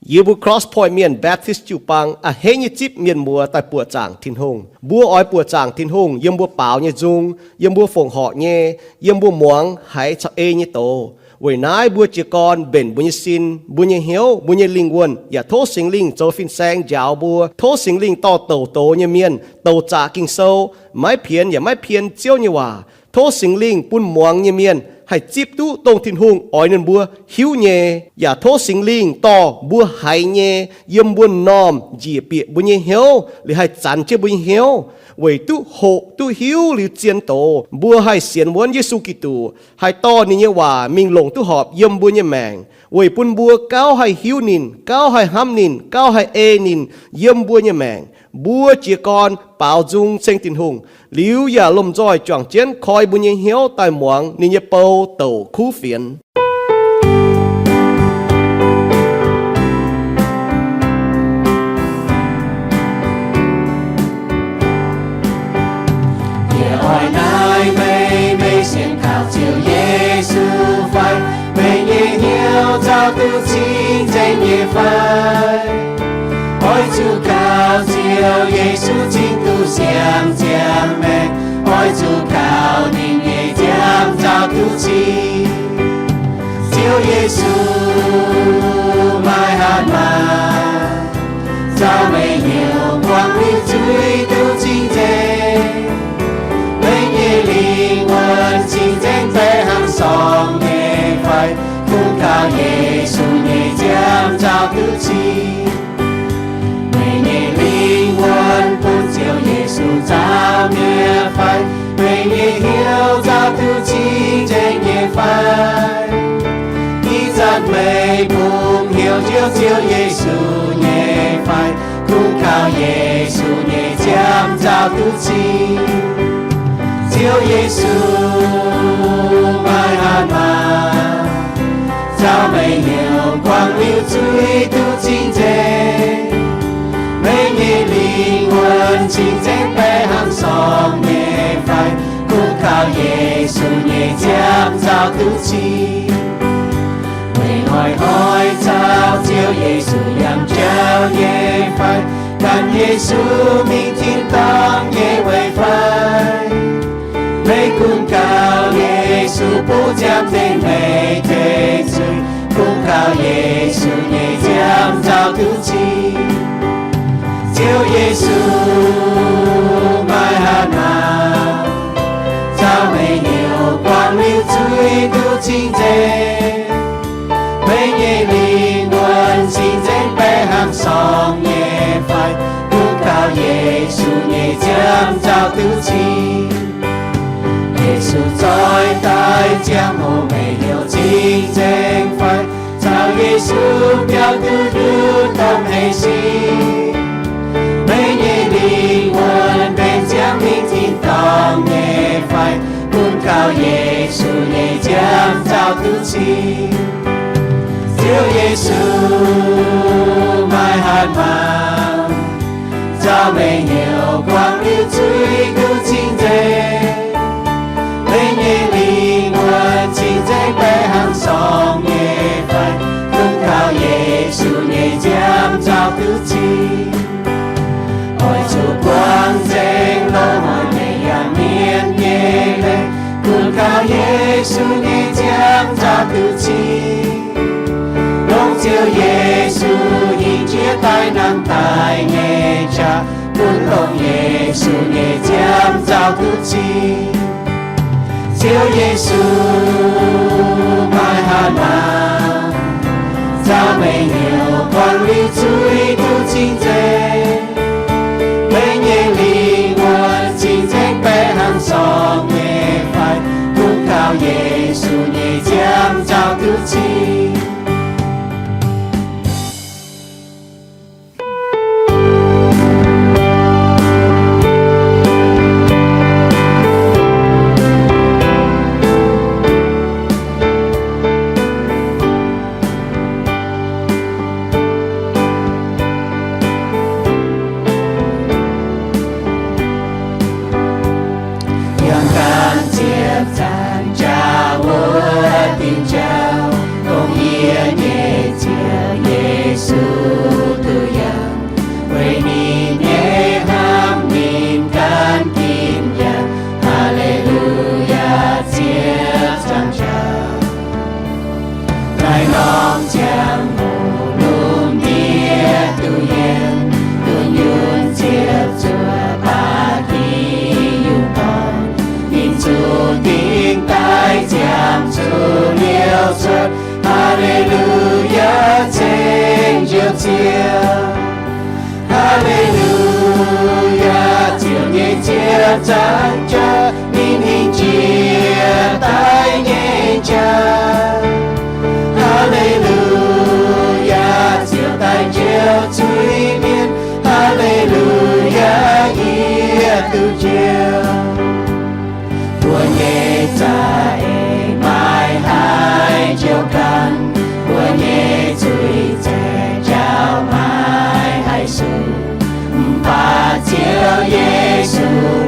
Yie mbuo Cross Point Mienh Baptist jiu-baang a'hneiv nyei zipv mienh muoz daaih buoqc zaangc Tin-Hungh. Mbuo oix buoqc zaangc Tin-Hungh yiem mbuo baaux nyei nzung, yiem mbuo fongc horc nyei, yiem mbuo muangx haiz caux ei nyei doz. Weic naaiv mbuo jiez gorn mbenc mbuo nyei sin, mbuo nyei hnyouv, mbuo nyei lingh wuonh, yaac tov Singx Lingh zoux fin-saeng njaaux mbuo. Tov Singx Lingh dorh douc doz nyei mienh, douc zaqc Ging-Sou, maiv pienx yaac maiv pien Ziouv nyei waac. Tov Singx Lingh bun muangx nyei mienh haih zipv duqv dongh Tin-Hungh oix ninh mbuo hiuv nyei. Yaac tov Singx Lingh dorh mbuo haiz nyei yiem mbuo m'normh njiec bieqc mbuo nyei hnyouv, liuz haih zanx jienv mbuo nyei hnyouv, weic duqv hoqc duqv hiuv liuz zien doz, mbuo haih sienx wuonv Yesu Giduc, haih dorh ninh nyei waac mingh longc duqv horpc yiem mbuo nyei maengc, weic bun mbuo gauh haih hiuv ninh, gauh haih hnamv ninh, gauh haih ei ninh yiem mbuo nyei maengc. Mbuo jiez gorn baaux nzung ceng Tin-Hungh, liuz yaac lomh nzoih juangc jienv koi mbuo nyei hnyouv daaih muangx ninh nyei bou douc kuv fienx. Yie oix naaiv meih, meih sienx kaux Ziouv Yesu fai? Meih nyei hnyouv nzauh duqv cing-nzengc nyei fai? Oix zuqc kaux Ziouv Yesu cingx duqv siang-ziangh maengc. Oix zuqc kaux ninh nyei nziaamv nzauh duqv cing. Ziouv Yesu maaih hatc maaz, nzauh meih hnyouv buangv liuz zuiz duqv cing-nzengc. Meih nyei lingh wuonh cing-nzengc baeqc hnangv sorng nyei fai? Kungx kaux Yesu nyei nziaamv nzauh duqv cing. Meih nyei lingh wuonh bun Ziouv Yesu nzauh nyei fai? Meih nyei hnyouv nzauh duqv cing-nzengc nyei fai? Ih zanc meih kungx heuc njoux Ziouv Yesu nyei fai? Kungx kaux Yesu nyei nziaamv nzauh duqv cing. Ziouv Yesu maaih hatc maaz, nzauh meih hnyouv buangv liuz zuiz duqv cing-nzengc. Meih nyei lingh wuonh cing-nzengc baeqc hnangv sorng nyei fai? Kungx kaux Yesu nyei nziaamv nzauh duqv cing. Meih hnoi-hnoi nzauh Ziouv Yesu yangh jauv nyei fai? Gan Yesu mingh tin-dorngh nyei weic fai? Meih kungx kaux Yesu butv ziangh dengh meih tengx zuiz. Kungx kaux Yesu nyei nziaamv nzauh duqv cing. Ziouv Yesu maaih hatc maaz, nzauh meih hnyouv buangv liuz zuiz duqv cing-nzengc. Meih nyei lingh wuonh cing-nzengc baeqc hnangv sorng nyei fai? Kungx kaux Yesu nyei nziaamv nzauh duqv cing. Yesu zoih daaih ziangh hoc meih hnyouv cing-nzengc fai? Caux Yesu biaux duqv nduqc domh hleix sin. Meih nyei lingh wuonh benx ziangh mingh tin-dorngh nyei fai? Kungx kaux Yesu nyei nziaamv nzauh duqv cing. Ziouv Yesu maaih hatc maaz, nzauh meih hnyouv buangv liuz zuiz duqv cing-nzengc. Meih nyei lingh wuonh cing-nzengc baeqc hnangv sorng nyei fai? Kungx kaux Yesu nyei nziaamv nzauh duqv cing. Oix zuqc buangv nzengc longc meih yaac mienh nyei leiz, kungx kaux Yesu nyei nziaamv nzauh duqv cing. Longc Ziouv Yesu hingh jiex daaih nangh daaih nyei qaqv, bun longc Yesu nyei nziaamv nzauh duqv cing. Ziouv Yesu maaih hatc maaz, nzauh meih hnyouv buangv liuz zuiz duqv cing-nzengc. Meih nyei lingh wuonh cing-nzengc baeqc hnangv sorng nyei fai? Kungx kaux Yesu nyei nziaamv nzauh duqv cing. Yangh gan ziepc zanc jaax wuov dingc jauv, dongh Ziouv. Haa^le^lu^yaa, Ziouv nyei Ziouv zaangc jaax, ninh hingh njiec daaih nyei jaax. Haa^le^lu^yaa, Ziouv daaih njoux zuiz-mienh. Haa^le^lu^yaa, yie duqv njoux. Mbuo nyei za'eix maaih haaix njoux ganh, mbuo nyei zuiz zaeqv njaaux maaih haaix suqc, mv baac Ziouv Yesu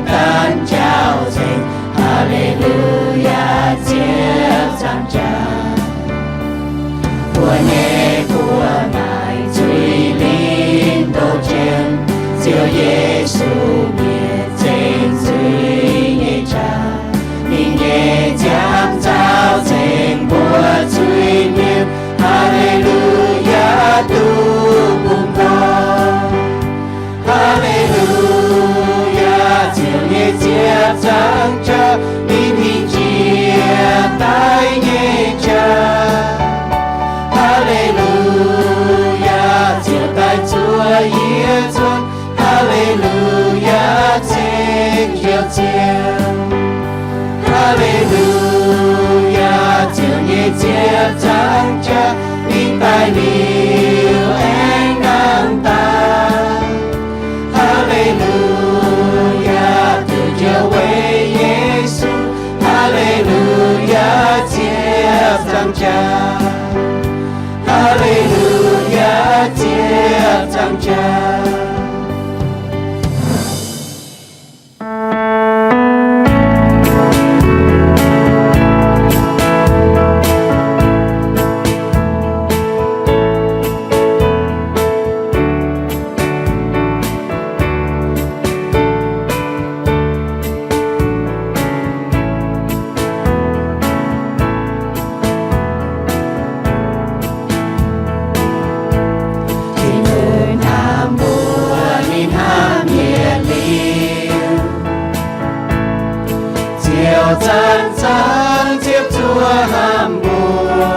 ganh njaaux nzengc. Haa^le^lu^yaa, Ziouv zaangc jaax. Mbuo nyei buoz-ndaaih zuiz-lingh ndoh jien, Ziouv Yesu mienh zengc zuiz nyei jaax. Ninh nyei nziaamv zaaux nzengc mbuo zuiz-mienh. Haa^le^lu^yaa, duqv bungx nqoi. Haa^le^lu^yaa, Ziouv nyei Ziouv zaangc jaax, ninh hingh njiec daaih nyei jaax. Haa^le^lu^yaa, Ziouv daaih zuov yie zunh. Haa^le^lu^yaa, ceng Ziouv Ziouv. Haa^le^lu^yaa, Ziouv nyei Ziouv zaangc jaax, ninh daaih liuz aengx nangh daaih. Haa^le^lu^yaa, duqv njoux weic Yesu. Haa^le^lu^yaa, Ziouv zaangc jaax. Haa^le^lu^yaa, Ziouv zaangc jaax. Tin-Hungh hnamv mbuo, ninh hnamv yietc liuz. Ziouv zanc-zanc ziepc zuoqv hnamv mbuo.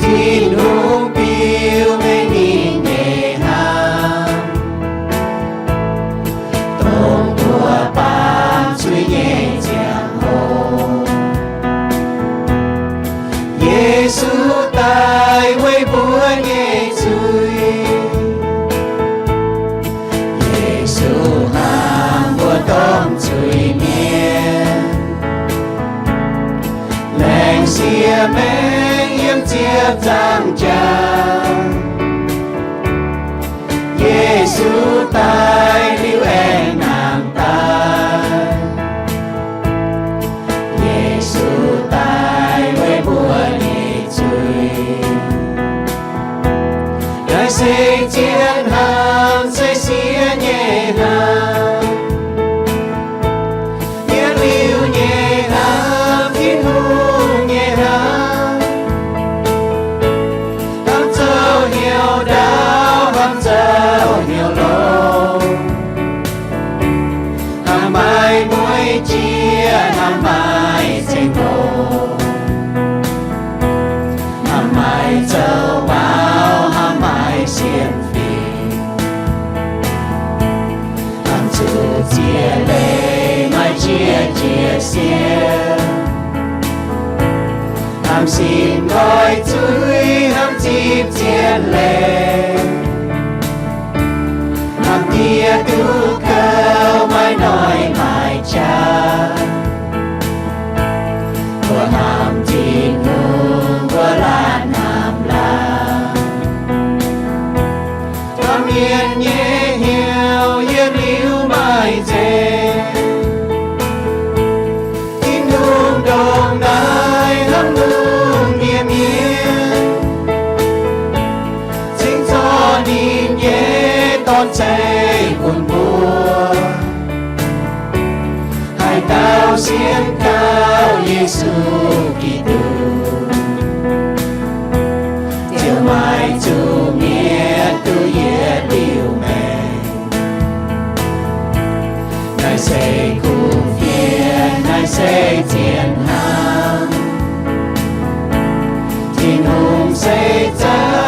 Tin-Hungh biux mengh ninh nyei hnamv, dongh mbuo baamz zuiz nyei ziangh hoc. Yesu daaih weic mbuo nyei zuiz. Yesu hnamv mbuo domh zuiz-mienh. Laengz sieqv maengh yiem ziepc nzaangc jaax. Yesu daaih liuz aengx nangh daaih. Yesu daaih weic mbuo nyei zuiz. Naaiv se zien hnamv, se sieqv nyei hnamv. Yietc liuz nyei hnamv, Tin-Hungh nyei hnamv. Hnamv zoux hnyouv ndaauv, hnamv zoux hnyouv longx. Hnamv maaih mueiz jiex, hnamv maaih ceng-ndoqv. Hnamv maaih zoux maux, hnamv maaih sienx fim. Hnamv zuqc ziex leiz maaih jiex jiex sienx. Hnamv sin nqoi zuiz, hnamv zipv zien leiz. Hnamv diex duqv gouv maaih noic maaih jaax. Mbuo hnamv Tin-Hungh, mbuo laanh hnamv laangz. Hnamv mienh nyei hnyouv yietc liuz maaih nzengc. Tin-Hungh ndongc naaiv hnamv lungh ndiev mienh, cingx zorqv ninh nyei Dorn-Zeiv bun mbuo. Haaix dauh sienx kaux Yesu Giduc, ziouc maaih zuqc mietc duqv yietc liuz maengc. Naaiv se kuv fienx, naaiv se zien hnamv. Tin-Hungh se zoux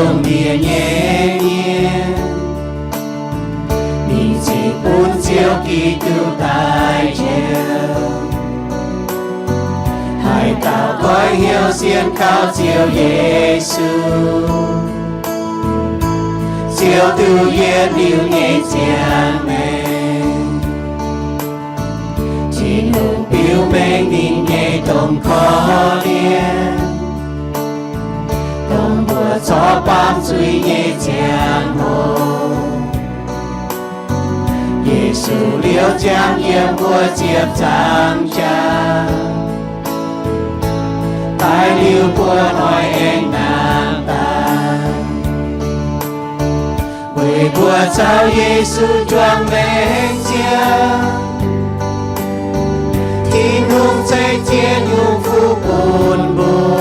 lungh ndiev nyei mienh, mingh cingx bun Ziouv Giduc daaih njoux. Haaix dauh goiv hnyouv sienx kaux Ziouv Yesu, Ziouv duqv yietc liuz nyei ziangh maengc. Tin-Hungh biux mengh ninh nyei domh korv-lienh, dongh mbuo corc baamh zuiz nyei ziangh hoc. Yesu liouh ziangh yiem wuov ziepc nzaangc jaax, daaih liuz buo hnoi aengx nangh daaih. Weic mbuo caux Yesu juangc maengc ziangh, Tin-Hungh ceix ziex nyungc fuqv bun mbuo.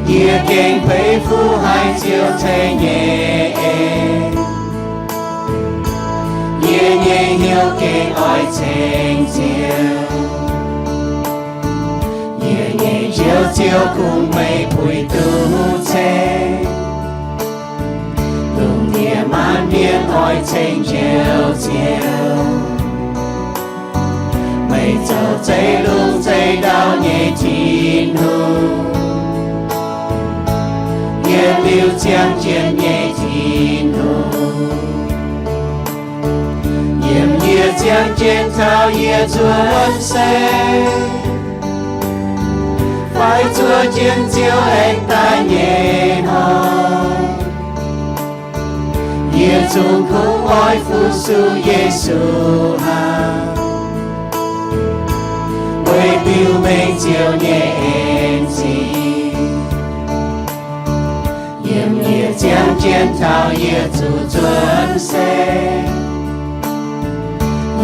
Yie gengh peix fuqv haiz Ziouv ceix nyei en. Yie nyei hnyouv gengh oix ceng Ziouv. Yie nyei Njoux Ziouv, kungx meih puix duqv ceng. Lungh ndiev maanc mienh oix ceng Njoux Ziouv. Meih zoux zeiv-lungh zeiv-ndau nyei Tin-Hungh, yietc liuz ziangh jienv nyei Tin-Hungh. Yiem yie ziangh jienv taux yie zuotc seix, fai zuov jienv Ziouv aengx daaih nyei hnoi, yie zungv kungx oix fu-sux Yesu hnangv, weic biux mengh Ziouv nyei en-zingh. Yiem yie ziangh jienv taux yie zuqc zuotc seix,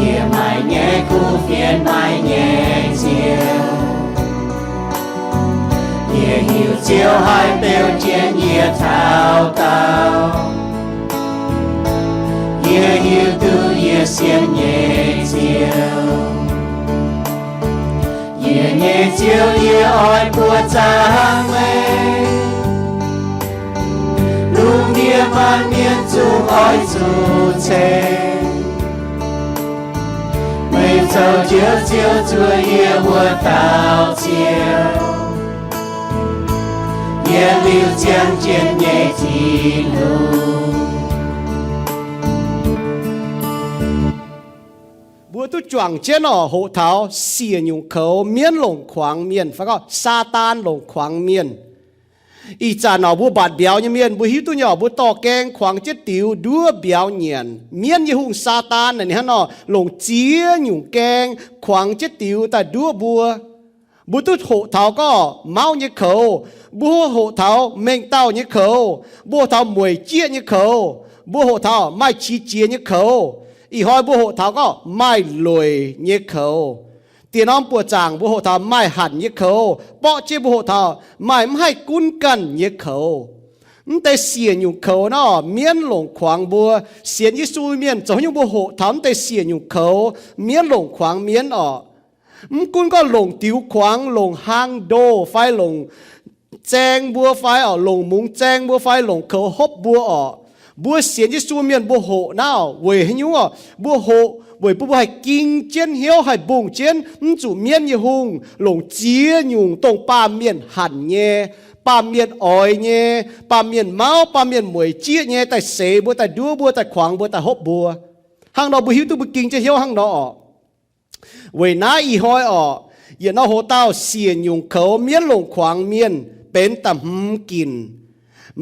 yie maaih nyei kuv fienx, maaih nyei Ziouv. Yie hiuv Ziouv haih beu jienv yie taux daauh. Yie hiuv duqv yie sienx nyei Ziouv. Yie nyei Ziouv, yie oix buoqc zaangc meih. Lungh ndiev maanc mienh zungv oix zuqc ceng meih zoux Njoux Ziouv, zuov yie wuov dauh Ziouv, yietc liuz ziangh jienv nyei Tin-Hungh. Mbuo duqv juangc jienv oc, hoqc taux siec nyungc koux, mienv longc kuangx mienh, fai gorngv Saadaan longc kuangx mienh. Ih zanc oc, mbuo mbatc mbiauz nyei mienh, mbuo hiuv duqv nyei oc, mbuo dorh gaeng kuangx jienv diux nduov mbiauz nyanc. Mienv nyei hungh Saadaan naaic ninh hnangv nor longc ziex nyungc gaeng kuangx jienv diux daaih nduov mbuo. Mbuo duqv hoqc taux gorngv mauv nyei koux, mbuo hoqc taux mengh dauh nyei koux, mbuo hoqc taux mueic jieqv nyei koux, mbuo hoqc taux maaih qiex jiez nyei koux. Ih hnoi mbuo hoqc taux gorngv maaih lueic nyei koux. Diex norm buoqc zaangc mbuo hoqc taux maaih hanc nyei koux. Borqv jienv mbuo hoqc taux maaih mv haih gunv ganh nyei koux. Mv deix siec nyungc koux nor, mienv longc kuangx mbuo. Sienx Yesu mienh zoux haaix nyungc mbuo hoqc taux mv deix siec nyungc koux, mienv longc kuangx mienv oc. Mv gunv gorngv longc diux kuangx, longc hlang ndoh fai longc zaeng mbuo fai oc, longc mungz zaeng mbuo fai longc koux hopv mbuo oc. Mbuo sienx Yesu mienh mbuo hoqc naaiv weic haaix nyungc oc? Mbuo hoqc weic bun mbuo haih ging jienv hnyouv, haih mbungh jienv, mv zuqc mienv nyei hungh longc ziex nyungc dongh baamh mienh hanc nyei, baamh mienh oix nyei, baamh mienh mauv, baamh mienh mueic jieqv nyei daaih seix mbuo, daaih nduov mbuo, daaih kuangx mbuo, daaih hopv mbuo. Hnangv nor mbuo hiuv duqv mbuo ging jienv hnyouv hnangv nor oc. Weic naaiv ih hnoi oc, yietc norm hoc-dauh siec nyungc koux, mienv longc kuangx mienh benx da'hmz ginc.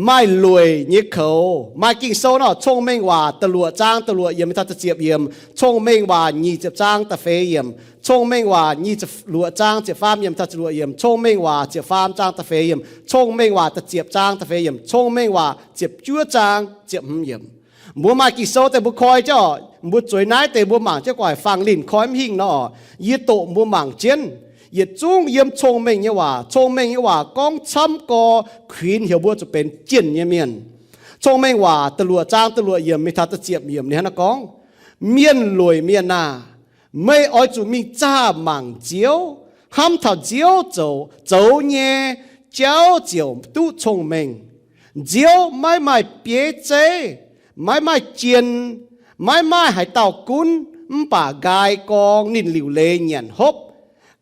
Maaih lueic nyei koux. Maaih Ging-Sou nor, Cong-Mengh Waac da'luoqc zaang da'luoqc yiemc taux da'ziepc yiemc, Cong-Mengh Waac nyic ziepc zaang da'feix yiemc, Cong-Mengh Waac nyic ziepc luoqc zaang ziepc faam yiemc taux ziepc luoqc yiemc, Cong-Mengh Waac ziepc faam zaang da'feix yiemc, Cong-Mengh Waac da'ziepc zaang da'feix yiemc, Cong-Mengh Waac ziepc juov zaang ziepc hmz yiemc. Mbuo maaih Ging-Sou deix mbuo koi jienv oc, mbuo zueiz naaiv deix mbuo mangc jienv gu'nguaaic fangx linh koi mv hingh nor oc. Yie doqc mbuo mangc jienv, yietc zungv yiem Cong-Mengh nyei Waac. Cong-Mengh nyei Waac gorngv camv gorx kuinx heuc mbuo zuqc benx jienh nyei mienh. Cong-Mengh Waac da'luoqc zaang da'luoqc yiemc mingh taux da'ziepc yiemc ninh hnangv naaiv gorngv, Mienh lueic mienh aah! Meih oix zuqc mingh zaah mangc Ziouv, hnamv taux Ziouv zoux, zoux nyei, jauv ziouc duqv cong-mengh. Nziouv maiv maaih bieiv zeiv, maiv maaih jien, maiv maaih haaix dauh gunv, mv baac nqaai gorngv ninh liuc leiz nyanc hopv.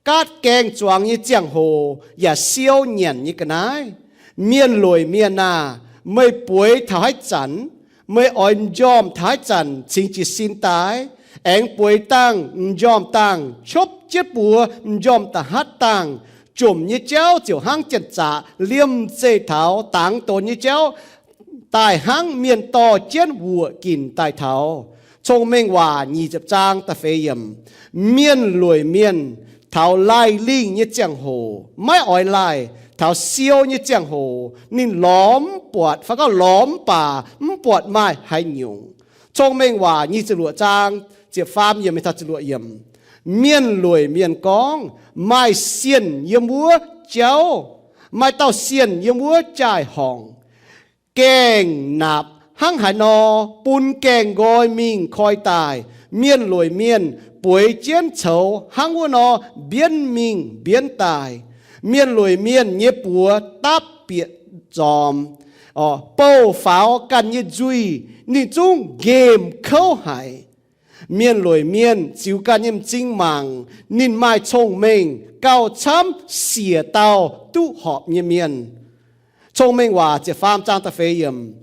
Gaatv gaengh zuangx nyei ziangh hoc yaac siou nyanc nyei ga'naaiv. Mienh lueic mienh aah! Meih bueix taux haaix zanc? Meih oix m'njormh taux haaix zanc cingx jiez sin daaih? Aengx bueix dangh m'njormh dangh, copv jienv buoz m'njormh da'hatv dangh, jomc nyei jauv ziouc hnangv janx-zaqc liemh zeih taux dangx donx nyei jauv daaih hnangv mienh dorh jienv wuoqc ginc daaih taux. Cong-Mengh Waac nyic ziepc zaang da'feix yiemc. Mienh lueic mienh taux laih lingh nyei ziangh hoc maiv oix laih, taux siou nyei ziangh hoc ninh lorz mv buatc, fai gorngv lorz mv baac mv buatc maaih haaix nyungc. Cong-Mengh Waac nyic ziepc luoqc zaang ziepc faam yiemc taux ziepc luoqc yiemc. Mienh lueic mienh gorngv, maaih sienh yiem wuov jauv, maaih dauh sienh yiem wuov jaai-horngc. Gaengh naapc hnangv haaix nor bun gaengh nqoi mingh koi daaih, mienh lueic mienh bueix jienv coux hnangv wuov nor mbienv mingh mbienv daaih. Mienh lueic mienh nyei buoz dapv bieqc nzormc, bouh faaux ganh nyei nzuih, ninh zungv nqemh kouv haic. Mienh lueic mienh ziux ganh nyei m'zing mangc ninh maaih cong-mengh gauh camv siec dauh duqv horpc nyei mienh. Cong-Mengh Waac ziepc faam zaang da'feix yiemc.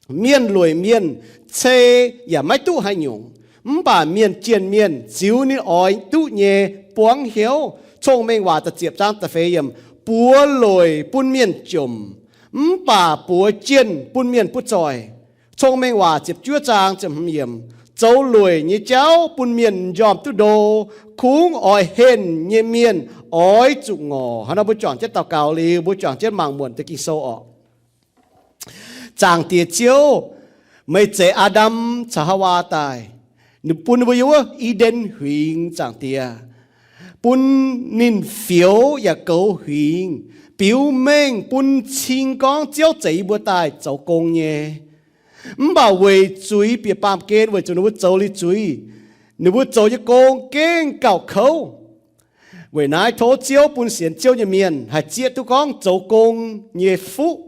Mienh lueic mienh cei yaac maiv duqv haaix nyungc, mv baac mienh jienh mienh ziux ninh oix duqv nyei buangv hnyouv. Cong-Mengh Waac da'ziepc zaang da'feix yiemc. Buoz lueic bun mienh jomc, mv baac buoz jienh bun mienh butv zoih. Cong-Mengh Waac ziepc juov zaang ziepc hmz yiemc. Zoux lueic nyei jauv bun mienh m'njormh duqv ndo, kungx oix henh nyei mienh oix zuqc ngorc. Hnangv nor mbuo juangc jienv daux gaux liuz, mbuo juangc jienv mangc muonc deix Ging-Sou orqc. Zaangc Diex Ziouv, meih zeix Aa^ndam caux Haawaa daaih, ninh bun ninh mbuo yiem wuov I^nden Huingx, Zaangc Diex, bun ninh fioux yaac goux huingx, biux mengh bun cing gorngv Ziouv zeix yie mbuo daaih zoux gong nyei. Mv baac weic zuiz bieqc baamh gen, weic zuqc ninh mbuo zoux liuz zuiz, ninh mbuo zoux nyei gong gengh gauh kouv. Weic naaiv tov Ziouv bun sienx Ziouv nyei mienh haih zieqv duqv gorngv zoux gong nyei fuqv,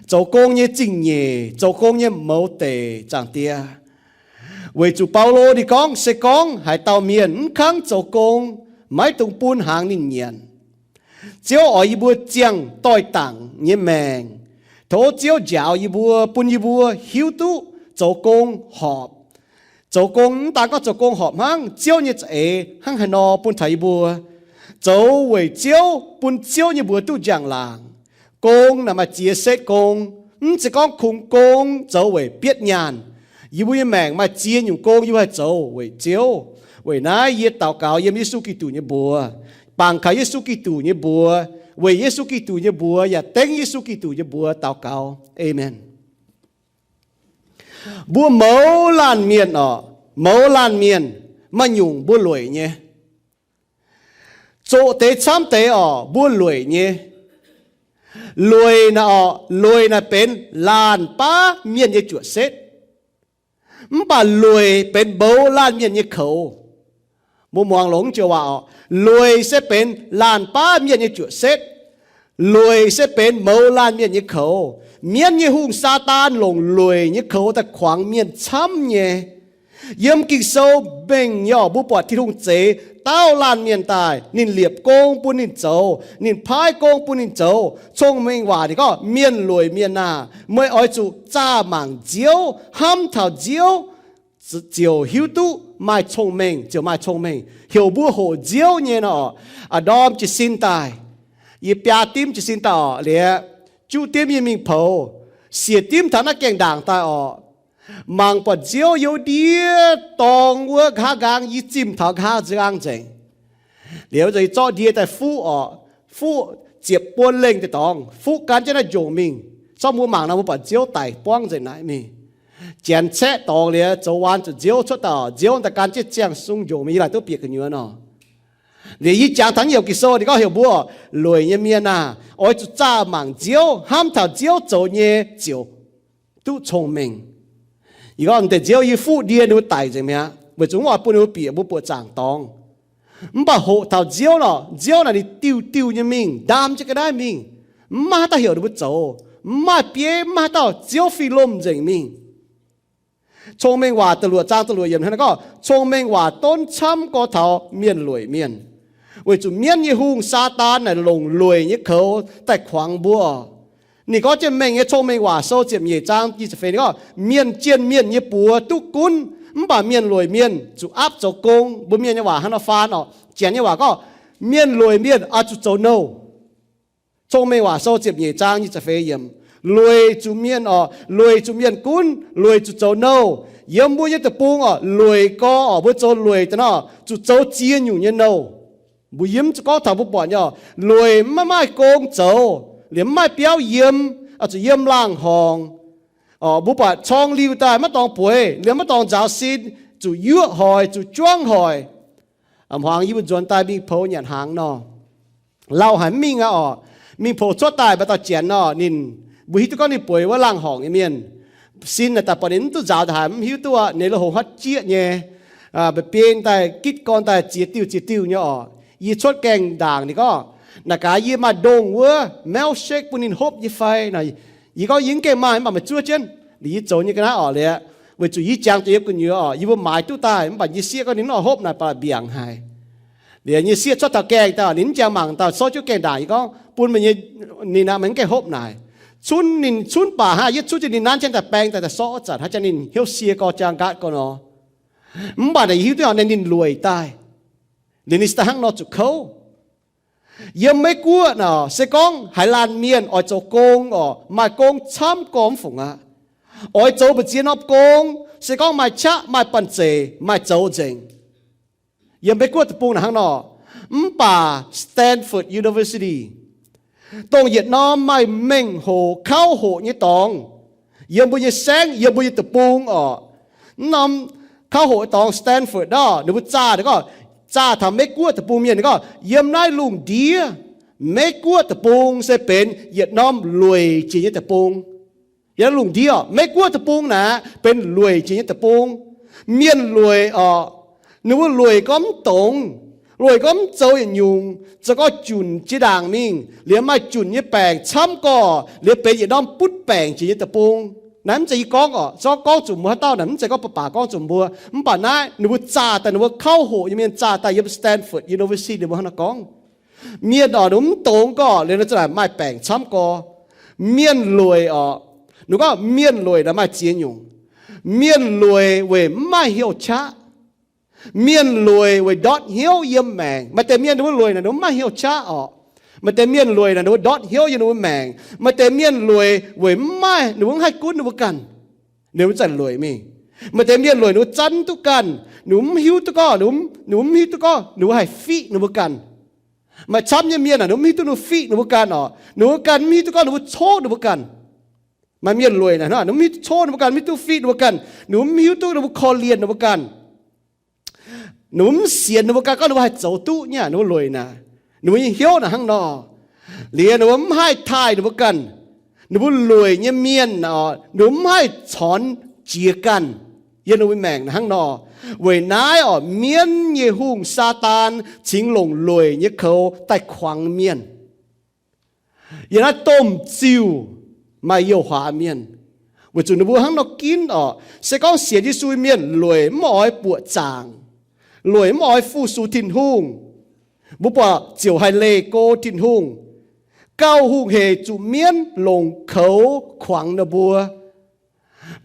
zoux gong nyei zingh nyeic, zoux gong nyei mouz deic, Zaangc Diex. Weic zuqc Baulo ninh gorngv, se gorngv haaix dauh mienh mv kangv zoux gong, maiv dungx bun hnaangx ninh nyanc. Ziouv oix yie mbuo ziangh doix-dangc nyei maengc. Tov Ziouv njaaux yie mbuo, bun yie mbuo hiuv duqv zoux gong horpc. Zoux gong mv daan gorngv zoux gong horpc hnangv, Ziouv nyei za'eix hnangv haaix nor bun taux yie mbuo zoux weic Ziouv, bun Ziouv nyei mbuox duqv njang-laangc. Gong naaic maaih ziex setv gong, mv zeiz gorngv kungx gong zoux weic bietv nyaanh. Yie mbuo nyei maengc maaih ziex nyungc gong yie mbuo haih zoux weic Ziouv. Weic naaiv yie daux gaux yiem Yesu Giduc nyei mbuox, bangc kaux Yesu Giduc nyei mbuox, weic Yesu Giduc nyei mbuox yaac dengv Yesu Giduc nyei mbuox daux gaux. Aamen. Mbuo mouz laanh mienh orqc, mouz laanh mienh maaih nyungc mbuo lueic nyei. Zoqc deix camv deix orqc, mbuo lueic nyei. Lueic naaic orqc, lueic naaic benx laanh baav mienh nyei juoqc setv. Mv baac lueic benx mouz laanh mienh nyei koux. Mbuo muangx longx joux waac orqc, lueic se benx laanh baav mienh nyei juoqc setv. Lueic se benx mouz laanh mienh nyei koux. Mienv nyei hungh, Saadaan, longc lueic nyei koux daaih kuangx mienh camv nyei. Yiem Ging-Sou mengh nyei orqc, mbuo buatc Tin-Hungh zeix dauh laanh mienh daaih, ninh liepc gong bun ninh zoux, ninh paaiv gong bun ninh zoux. Cong-Mengh Waac ninh gorngv, mienh lueic mienh aah! Meih oix zuqc zaah mangc Nziouv, hnamv taux Nziouv, ziouc hiuv duqv maaih cong-mengh, ziouc maaih cong-mengh. Heuc mbuo hoqc Nziouv nyei nor, a'ndorm jiez sin daaih, yie biaa dimv jiez sin daaih orqc, liuz juqv dimv yie mingh poux, siec dimv taux naaiv gaengh ndaangc daaih orqc, mangc buatc Nziouv youz ndie dorngx wuov nqa'haav nqaang, yie zimh taux nqa'haav nqaang nzengc. Liuz yie zorqv ndie daaih fuqv orqc, fuqv ziepc buon lengh deix dorngx, fuqv gan jienv naaiv njongc mingh. Zorqv mbuo mangc nor, mbuo buatc Nziouv daic buangv nzengc naaiv mingh. Janx caeqv dorngx liuz, zoux waan zuqc Nziouv cuotv daaih, Nziouv daaih gan jienv ziangh sung njongc mingh, yie laaic duqv bieqc gu'nyuoz nor. Liuz yie jangx taux naaiv youc Ging-Sou ninh gorngv heuc mbuo, lueic nyei mienh aah! Oix zuqc zaah mangc Nziouv, hnamv taux Nziouv zoux nyei ziouc duqv cong-mengh. Yie gorngv deix Nziouv yie fuqv ndie ninh mbuo daic nzengc mi'aqv, weic zuqc mv oix bun ninh mbuo bieqc mbuo buoqc zaangc dorngx. Mv baac hoqc taux Nziouv nor, Nziouv naaic ninh diuh diuh nyei mingh, ndaam jienv ga'naaiv mingh, Mv maaih haaix dauh heuc ninh mbuo zoux. Mv maaih bieiv, mv maaih haaix dauh, Ziouv fih lomh nzengc mingh. Cong-Mengh Waac da'luoqc zaang da'luoqc yiemc hnangv naaiv gorngv, cong-mengh waac donv camv gorx taux mienh lueic mienh. Weic zuqc mienv nyei hungh, Saadaan, naaic longc lueic nyei koux daaih kuangx mbuo. Ninh gorngv jienv mengh nyei Cong-Mengh Waac Sou ziepc nyeic zaang nyic ziepc feix, ninh gorngv, mienh jienh mienh nyei buoz duqv gunv, mv baac mienh lueic mienh zuqc aapv zoux gong. Mbuo mienh nyei waac hnangv nor faan oc. Janx nyei waac gorngv, mienh lueic mienh oix zuqc zoux nouh. Cong-Mengh Waac Sou ziepc nyeic zaang nyic ziepc feix yiemc, lueic zuqc mienh oc, lueic zuqc mienh gunv, lueic zuqc zoux nouh. Yiem mbuo nyei deic-bung oc, lueic gorx oc, mbuo zoux lueic daaih nor, zuqc zoux ziex nyungc nyei nouh. Mbuo yiem zuqc gorngv taux mbuo buatc nyei oc, lueic maiv maaih gong zoux, liemh mv maaih biauv yiem, zuqc yiem laangh horngc. Mbuo buatc corng liuh daaih maiv dorngx bueix, liemh maiv dorngx nzaaux sin, zuqc yuoqv hoic, zuqc juangv hoic. A'hmuangx yie mbuo nzuonx daaih mingh poux nyanc hnaangx nor, lauh haic mv mingh aqv oc. Mingh poux cuotv daaih maaih dauh janx nor, ninh, mbuo hiuv duqv gorngv ninh bueix wuov laangh horngc nyei mienh. Sin naaic daaih buatc ninh mv duqv nzaaux daaih haic, mv hiuv duqv aqv, ninh lo houx huotv jieqv nyei, mba'biei daaih gitv gorn daaih ziex diuh ziex diuh nyei oc. Yie cuotv gaengh ndaangc ninh gorngv, naaic gaax yie maaih ndongh wuov milkshake bun ninh hopv nyei fai? Yie gorngv yie mv gaengh maaih, mv baac meih zuov jienv. Liuz yie zoux nyei ga'naaiv oc liuz, weic zuqc yie jangx deix yiem gu'nyuoz oc, yie mbuo maaiz duqv daaih, mv baac yie sieqv gorngv ninh mv oix hopv naaic baac mbiaangc haic. Liuz yie sieqv cuotv taux gaengh daaih, ninh mv jangx mangc dauh, souv jienv gaengh ndaangc yie gorngv bun meih nyei, ninh naaic meih mv gaengh hopv naaic. Cunv ninh cunv baac hnangv, yie cunv jienv ninh nanv jienv daaih baeng daaih, daaih sortv zanc hnangv, jangx ninh hnyouv sie gorx jangx nqaatv gorx nor. Mv baac naaic yie hiuv duqv ninh lueic daaih. Liuz ninh se daaih hnangv nor zuqc kouv. Yiem Meiv Guoqv naaic, se gorngv haaix laanh mienh oix zoux gong oc, maaih gong camv gorx mv fungc aqv. Oix zoux mbu'ziex norm gong, se gorngv maaih qaqv, maaih banh zeic, maaih zoux nzengc. Yiem Meiv Guoqv deic-bung naaic hnangv nor. Mv baac Stanford University, dongh yietc norm maaih mengh hoc kauv hoqc nyei dorngx yiem mbuo nyei saengv, yiem mbuo nyei deic-bung oc. Mv norm kauv hoqc dorngx Stanford nor, ninh mbuo zaah, ninh gorngv, zaah taux Meiv Guoqv deic-bung mienh, ninh gorngv yiem naaiv lungh ndiev, Meiv Guoqv deic-bung se benx yietc norm lueic jiex nyei deic-bung. Yiem lungh ndiev oc, Meiv Guoqv deic-bung naaic benx lueic jiex nyei deic-bung. Mienh lueic oc, ninh mbuo lueic gorngv mv dongz, lueic gorngv mv zoux yietc nyungc, zoux gorngv junc jiex ndaangc mingh, liemh maaih junc nyei baengc camv gorx, liemh benx yietc norm butv baengc jiex nyei deic-bung. Naaiv mv zeiz yie gorngv oc, zorqv gorngv zuqc mbuo haaix dauh naaic, mv zeiz gorngv baac baac gorngv zuqc mbuo. Mv baac naaiv ninh mbuo zaah daaih, ninh mbuo kauv hoqc nyei mienh zaah daaih yiem Stanford University ninh mbuo hnangv naaiv gorngv. Mienh oc, ninh mv dongz gorngv liuz ninh za'naaic maaih baengc camv gorx. Mienh lueic oc, ninh gorngv mienh lueic naaic maaih ziex nyungc. Mienh lueic weic mv maaih heuc qaqv. Mienh lueic weic ndortv hnyouv yiem maengc. Maaih deix mienh ninh mbuo lueic naaic ninh mbuo mv maaih heuc qaqv oc. Maaih deix mienh lueic naaic ninh mbuo ndortv hnyouv yiem ninh mbuo maengc. Maaih deix mienh lueic weic mv maaih, ninh mbuo mv haih gunv ninh mbuo ganh, ninh mbuo zanc lueic mingh. Maaih deix mienh lueic ninh mbuo zanc duqv ganh, ninh mbuo mv hiuv duqv gorngv, ninh mbuo mv hiuv duqv gorngv ninh mbuo haih fiqv ninh mbuo ganh. Maaih camv nyei mienh naaic ninh mbuo mv hiuv duqv ninh mbuo fiqv ninh mbuo ganh oc. Ninh mbuo ganh mv hiuv duqv gorngv ninh mbuo coqv ninh mbuo ganh. Maaih mienh lueic naaic ninh mbuo mv hiuv duqv coqv ninh mbuo ganh, mv hiuv duqv fiqv ninh mbuo ganh, ninh mbuo mv hiuv duqv ninh mbuo korv-lienh ninh mbuo ganh. Ninh mbuo mv sienx ninh mbuo ganh gorngv ninh mbuo haih zoux duqv nyei. Ninh mbuo lueic naaic, ninh mbuo nyei hnyouv naaic hnangv nor. Liuz ninh mbuo mv haih taaih ninh mbuo ganh. Ninh mbuo lueic nyei mienh oc, ninh mbuo mv haih corc jiex ganh yiem ninh mbuo maengc naaic hnangv nor. Weic naaiv oc, mienv nyei hungh, Saadaan, cingx longc lueic nyei koux daaih kuangx mienh. Yiem naaiv domh ziuh maaih youh hlaax mienh, weic zuqc ninh mbuo hnangv nor ginv oc. Se gorngv sienx Yesu mienh lueic mv oix buoqc zaangc, lueic mv oix fu-sux Tin-Hungh, mbuo buatc ziouc haih leih go Tin-Hungh. Gauh hungh heic zuqc mienv longc koux kuangx ninh mbuo.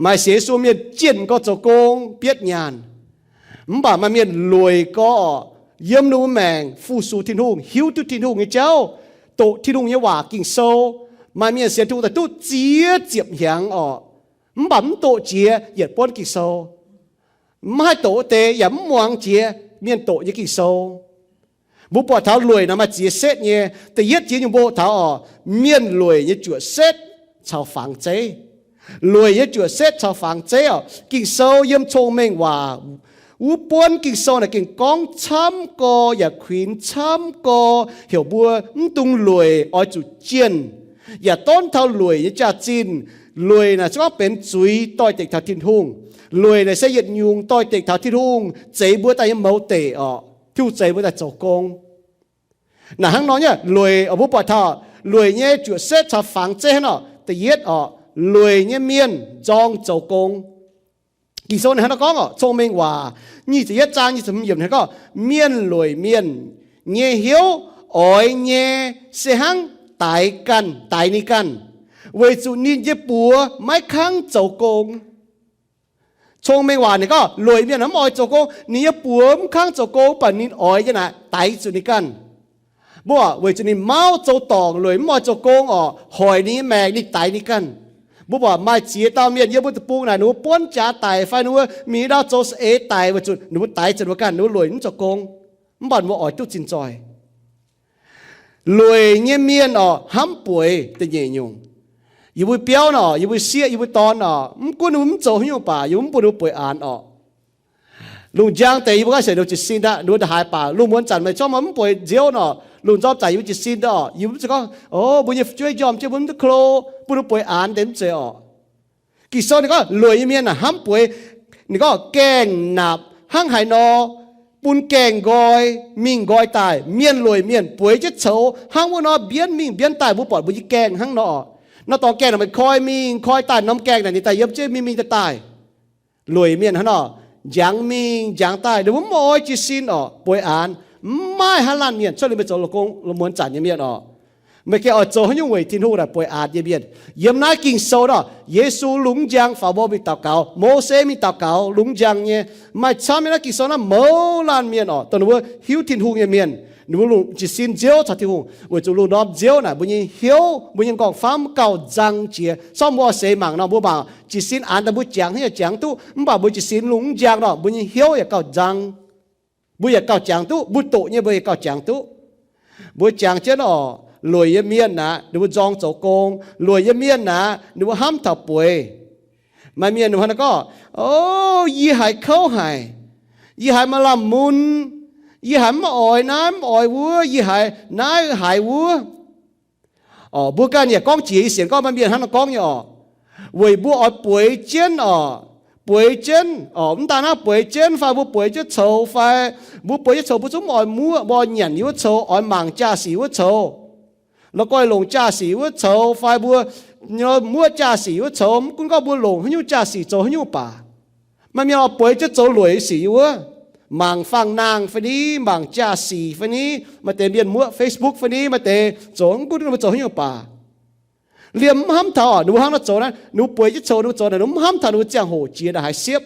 Maaih sienx Yesu mienh jienh gorx zoux gong bietv nyaanh, mv baac maaih mienh lueic gorx yiem ninh mbuo maengc fu-sux Tin-Hungh, hiuv duqv Tin-Hungh nyei jauv, doqc Tin-Hungh nyei waac Ging-Sou. Maaih mienh sienx Tin-Hungh daaih duqv ziex ziepc hnyangx oc, mv baac mv doqc jiex yietc buonv Ging-Sou. Mv haih doqc wuov deix yaac mv muangx jiex mienh doqc nyei Ging-Sou. Mbuo buatc taux lueic naaic maaih ziex setv nyei. Da'yietv jiex nyungc mbuo taux oc, mienh lueic nyei juoqc setv caux fangx zeiv. Lueic nyei juoqc setv caux fangx zeiv oc. Ging-Sou yiem Cong-Mengh Waac wuov buonv Ging-Sou naaic gengh gorngv camv gorx yaac kuinx camv gorx heuc mbuo mv dungx lueic, oix zuqc jienh, yaac donv taux lueic nyei jaax-zinh. Lueic naaic se gorngv benx zuiz doix-dekc taux Tin-Hungh. Lueic naaic se yietc nyungc doix-dekc taux Tin-Hungh zeix mbuo daaih nyei mouz deic oc. Tin-Hungh zeix mbuo daaih zoux gong. Naaic hnangv nor nyei lueic oc, mbuo buatc taux Lueic nyei juoqc setv caux fangx zeiv hnangv nor. Da'yietv orqc, lueic nyei mienh nzorng zoux gong. Ging-Sou ninh hnangv nor gorngv orqc, Cong-Mengh Waac nyic ziepc yietv zaang nyic ziepc hmz yiemc hnangv gorngv, mienh lueic mienh nyei hnyouv oix nyei se hnangv daix ganh, daix ninh ganh, weic zuqc ninh nyei buoz maiv kangv zoux gong. Cong-Mengh Waac ninh gorngv lueic mienh mv oix zoux gong, ninh nyei buoz mv kangv zoux gong, mv baac ninh oix nyei naaic daix zuqc ninh ganh. Mbuo weic zuqc ninh mauv zoux dorngc, lueic mv oix zoux gong orqc, hoic ninh nyei maengc, ninh daix ninh ganh. Mbuo buatc maaih ziex dauh mienh yiem mbuo deic-bung naaic, ninh mbuo buonv jaax daic fai ninh mbuo mingh ndau zoux saeng-eix daic weic zuqc ninh mbuo daix zuqc ninh mbuo ganh, ninh mbuo lueic mv zoux gong, mv baac ninh mbuo oix duqv zinh zoih. Lueic nyei mienh orqc, hnamv bueix da'nyeic nyungc. Yie mbuo biauv nor, yie mbuo sieqv, yie mbuo dorn nor, mv gunv ninh mbuo mv zoux haaix nyungc baac yie mbuo mv bun ninh mbuo bueix aanx orqc. Lungh njang deix yie mbuo ganh se ninh mbuo jiez sin aqv, ninh mbuo ndongc haaix baac lungh muonz zanc meih zorqv maiv mbueix nziouv nor, lungh nzormh zanc yie mbuo jiez sin orqc, yie mbuo mv zeiz gorngv, o, mbuo nyei fu'jueiv njormh jienv mbuo mv duqv klo, bun ninh mbuo bueix aanx deix mv zeiz orqc. Ging-Sou ninh gorngv lueic nyei mienh naaic hnamv bueix, ninh gorngv gaengh naapc hnangv haaix nor bun gaengh nqoi mingh nqoi daaih, mienh lueic mienh bueix jienv coux hnangv wuov nor mbienv mingh mbienv daaih, mbuo buatc mbuo nyei gaengh hnangv nor orqc. Nor dorngx gaengh naaic meih koi mingh koi daaih, norm gaengh naaic ninh daaih yiem jienv mingh mingh daaih daaih. Lueic mienh hnangv nor, njangx mingh njangx daaih, ninh mbuo mv oix jiez sin orqc, bueix aanx. Mv maaih haaix laanh mienh cuotv liuz meih zoux la'gong lungh muonz zanc nyei mienh orqc, meih gengh oix zoux haaix nyungc weic Tin-Hungh naaic bueix aanx nyei mienh. Yiem naaiv Ging-Sou nor, Yesu lungh njang faaux mbuo mingh daux gaux, Mose mingh daux gaux lungh njang nyei. Maaih camv nyei naaiv Ging-Sou naaiv mouz laanh mienh orqc, dongh ninh mbuo hiuv Tin-Hungh nyei mienh, ninh mbuo lungh jiez sin nziouv caux Tin-Hungh, weic zuqc lungh ndorm nziouv naaic mbuo nyei hnyouv, mbuo nyei nqorngv-famv gauh nzang jiex. Sorng mbuo oix seix mangc nor, mbuo mangc jiez sin aanx daaih mbuo jangx hnangv yaac jangx duqv, mv baac mbuo jiez sin lungh njang nor, mbuo nyei hnyouv yaac gauh nzang. Mbuo yaac gauh jangx duqv, mbuo doqc nyei mbuo yaac gauh jangx duqv. Mbuo jangx jienv orqc, lueic nyei mienh naaic ninh mbuo nzorng zoux gong, lueic nyei mienh naaic ninh mbuo hnamv taux bueix. Maaih mienh hnangv naaiv gorngv, o, yie haiz kouv haic, yie haiz maaih lamh mun, yie haiz mv oix naaiv mv oix wuov, yie haiz naaiv haiz wuov. Orqc, mbuo ganh yaac gorngv jiex, yie sienx gorngv maaih mienh hnangv naaiv gorngv nyei orqc. Weic mbuo oix bueix jienv orqc, bueix jienv orqc, mv daan hnangv bueix jienv fai mbuo bueix jienv coux fai mbuo bueix jienv coux mbuo zungv mv oix muoqv, mbuo oix nyanc yie wuov coux, oix mangc jaa-sic wuov coux, la'guaih longc jaa-sic wuov coux fai mbuo muoqv jaa-sic wuov coux, mv gunv gorngv mbuo longc haaix nyungc jaa-sic zoux haaix nyungc baac. Maaih mienh oix bueix jienv zoux lueic sic yie wuov, mangc faang-naang fai ni, mangc jaa-sic fai ni, maaih deix mienh muoqv Facebook fai ni, maaih deix zoux mv gunv ninh mbuo zoux haaix nyungc baac. Liemh mv hnamv taux orqc, ninh mbuo hnangv nor zoux naaiv, ninh mbuo bueix jienv coux ninh mbuo zoux naaic, ninh mbuo mv hnamv taux ninh mbuo ziangh hoc jiex ndongc haaix siepv.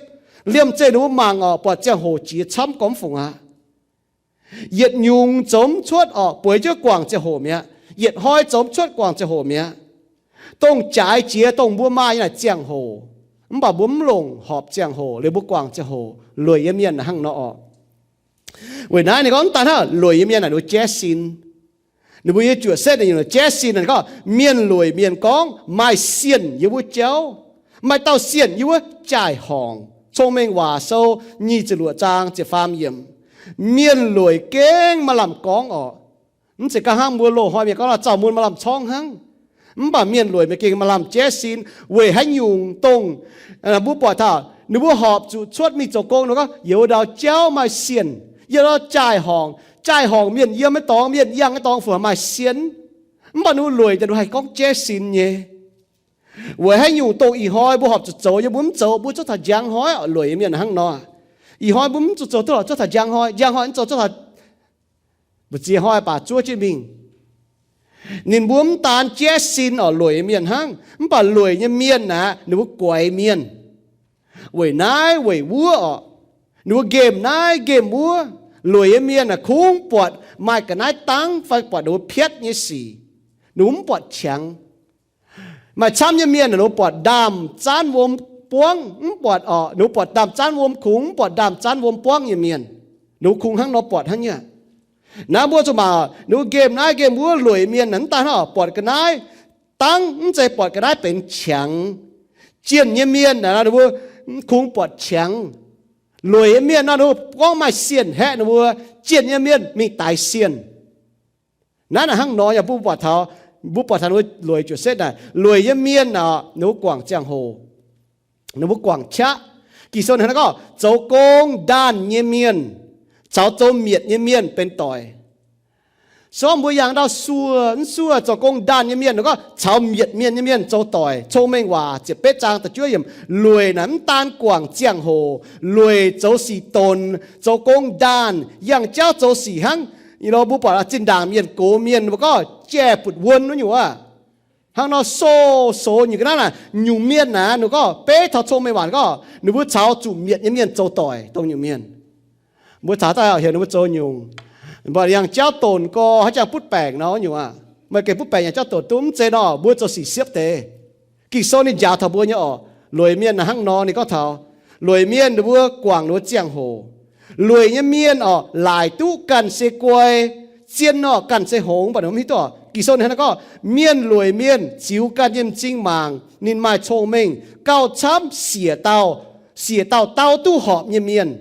Liemh zeih ninh mbuo mangc orqc, buatc ziangh hoc jiex camv gormx fungc aqv. Yietc nyungc zoux mv cuotv orqc, bueix jienv guangc ziangh hoc mi'aqv. Yietc hnoi zoux mv cuotv guangc ziangh hoc mi'aqv. Dongh jaaix jiex dongh mbuo maaih nyei naaic ziangh hoc, mv baac mbuo mv longc horpc ziangh hoc, liuz mbuo guangc ziangh hoc. Lueic nyei mienh hnangv nor orqc. Weic naaiv ninh gorngv mv daan hnangv, lueic nyei mienh naaic ninh mbuo jaiv sin. Ninh mbuo nyei juoqc setv naaic nyungc jaiv sin naaic gorngv, mienh lueic mienh gorngv, maaih sienh yiem wuov jauv, maaih dauh sienh yiem wuov jaai-horngc. Cong-Mengh Waac Sou nyic ziepc luoqc zaang ziepc faam yiemc. Mienh lueic gengh maaih lamh gorngv orqc. Mv zeiz ganh hnangv mbuo loz-hnoi mienh gorngv nor, zaux mun maaih lamh corngv hnangv. Mv baac mienh lueic mienh gengh maaih lamh jaiv sin weic haaix nyungc dongh mbuo buatc taux ninh mbuo horpc zuqc cuotv mingh zoux gong nor gorngv, yiem wuov ndau jauv maaih sienh, yiem wuov ndau jaai-horngc, jaai-horngc mienh yiem nyei dorngx, mienh yangh nyei dorngx fungc maaih sienh. Mv baac ninh mbuo lueic daaih ninh mbuo haih gorngv jaiv sin nyei. Weic haaix nyungc dongh ih hnoi mbuo horpc zuqc zoux nyei mbuo mv zoux, mbuo zuov taux njang hnoi orqc, lueic nyei mienh hnangv nor. Ih hnoi mbuo mv zuqc zoux duqv lorqc, zuov taux njang hnoi, njang hnoi mv zoux, zuov taux mbu'ziex hnoi baac zuov jienv mingh. Ninh mbuo mv daan jaiv sin orqc, lueic nyei mienh hnangv, mv baac lueic nyei mienh aeqv, ninh mbuo guaix mienh. Weic naaiv weic wuov orqc, ninh mbuo nqemh naaiv nqemh wuov. Lueic nyei mienh aeqv, kungx buatc maaih ga'naaiv dangv fai buatc ninh mbuo piatv nyei sic, ninh mbuo mv buatc qangx. Maaih camv nyei mienh aeqv, ninh mbuo buatc ndaamv-zaanv wuom buangv, mv buatc orqc, ninh mbuo buatc ndaamv-zaanv wuom kungx, mv buatc ndaamv-zaanv wuom buangv nyei mienh. Ninh mbuo kungx hnangv nor buatc hnangv nyei. Naaiv mbuo zuqc mangc, ninh mbuo nqemh naaiv nqemh wuov, lueic mienh naaic mv daan hnangv orqc, buatc ga'naaiv dangv, mv zeiz buatc ga'naaiv benx qangx. Jienh nyei mienh aeqv, ninh mbuo kungx buatc qangx. Lueic nyei mienh nor, ninh mbuo gorngv maaih sienh haeqv ninh mbuo. Jienh nyei mienh mingh daix sienh. Naaiv naaic hnangv nor yaac mbuo buatc taux, mbuo buatc taux ninh mbuo lueic juoqc setv naaic, lueic nyei mienh aeqv, ninh mbuo guangc ziangh hoc, ninh mbuo guangc qaqv. Ging-Sou hnangv naaiv gorngv, zoux gong ndaanh nyei mienh caux zoux mietc nyei mienh benx doic. Sou mbuo yangh ndau suoh, mv suoh zoux gong ndaanh nyei mienh, ninh gorngv caux mietc mienh nyei mienh zoux doic. Cong-Mengh Waac ziepc betv zaang da'juov yiemc, lueic naaic mv daan guangc ziangh hoc, lueic zoux sic donc, zoux gong ndaanh, yangh jauv zoux sic hnangv. Ih lo mbuo buatc zinh ndaangc mienh gox mienh mbuo gorngv jai-butv-wuon wuov nyungc aqv. Hnangv nor sou soux nyungc ga'naaiv naaic, nyungc mienh naaic, ninh gorngv beiv taux Cong-Mengh Waac gorngv ninh mbuo caux zuqc mietc nyei mienh zoux doic dongh nyungc mienh. Mbuo caux daaih heuc ninh mbuo zoux nyungc, mv baac yangh jauv donc gorx haaix jangx butv baengc nor nyungc aqv. Meih gengh butv baengc yangh jauv donc duqv mv zeiz nor, mbuo zoux sic siepv deix. Ging-Sou ninh njaaux taux mbuo nyei orqc. Lueic mienh naaic hnangv nor, ninh gorngv taux lueic mienh ninh mbuo guangc ninh mbuo ziangh hoc. Lueic nyei mienh orqc, laaic duqv ganh se guai, zien orqc, ganh se hngongx, mv baac ninh mv hiuv duqv orqc. Ging-Sou ninh hnangv naaiv gorngv, mienh lueic mienh ziux ganh nyei m'zing mangc, ninh maaih cong-mengh gauh camv siec dauh, siec dauh dauh duqv horpc nyei mienh.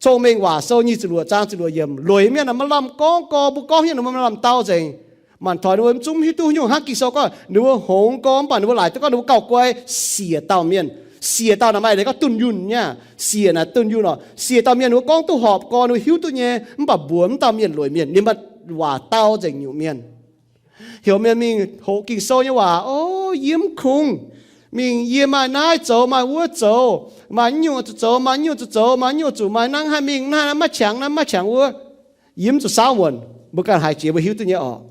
Cong-Mengh Waac Sou nyic ziepc luoqc zaang ziepc luoqc yiemc. Lueic mienh naaic maaih lamh gorngv gorx, mbuo gorngv hnyouv ninh mbuo maaih lamh dau nzengc. Maanc toic ninh mbuo mv zungv hiuv duqv nyungc hnangv Ging-Sou gorngv ninh mbuo hngongx gorx, mv baac ninh mbuo laaic duqv gorngv ninh mbuo gauh guai, siec dauh mienh. Siec dauh naaic maaih leiz gorngv dunh yunh nyei. Siec naaic dunh yunh orqc. Siec dauh mienh ninh mbuo gorngv duqv horpc gorx, ninh mbuo hiuv duqv nyei, mv baac mbuox mv dauh mienh lueic mienh, ninh maaih waac dau nzengc nyungc mienh. Heuc mienh mingh hoqc Ging-Sou nyei waac, o, yie mv kungx. Mingh yie maaih naaiv zoux, maaih wuov zoux, maaih nyungc zuqc zoux, maaih nyungc zuqc zoux, maaih nyungc zuqc maaih nangv haih mingh naaiv, maiv qangx naaiv, maiv qangx wuov. Yie mv zuqc saauv muonc, mbuo ganh haiz jiex mbuo hiuv duqv nyei orqc.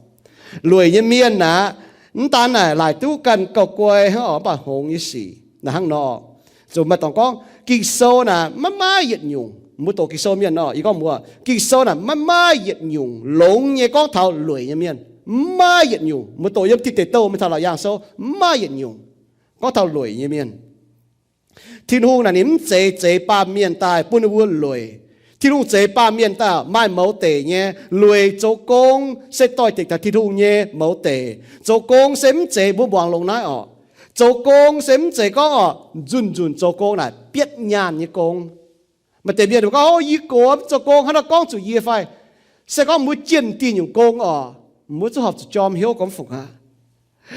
Lueic nyei mienh aqv, mv daan naaic laaic duqv ganh gauh guai hnangv orqc, mv baac hngongx nyei sic naaic hnangv nor. Zuqc maaih dorngx gorngv Ging-Sou naaic maiv maaih yietc nyungc. Mbuo doqc Ging-Sou mienh nor, yie gorngv mbuo, Ging-Sou naaic maiv maaih yietc nyungc longx nyei gorngv taux lueic nyei mienh. Maiv maaih yietc nyungc. Mbuo doqc yiem Tin Deic Douh mingh taux Laauc Yaangh Sou, maiv maaih yietc nyungc gorngv taux lueic nyei mienh. Tin-Hungh naaic ninh mv zeiz zeix baamh mienh daaih bun ninh mbuo lueic. Tin-Hungh zeix baamh mienh daaih maaih mouz deic nyei. Lueic zoux gong se doix-dekc taux Tin-Hungh nyei mouz deic. Zoux gong se mv zeiz mbuo muangx longx naaiv orqc. Zoux gong se mv zeiz gorngv orqc, nzunc nzunc zoux gong naaic bietv nyaanh nyei gong. Maaih deix mienh gorngv, o, yie gox mv zoux gong, hnangv naaiv gorngv zuqc yie fai? Se gorngv mbuo jienh dieh nyungc gong orqc, mbuo zungv horpc zuqc jorm hnyouv gormx fungc aqv.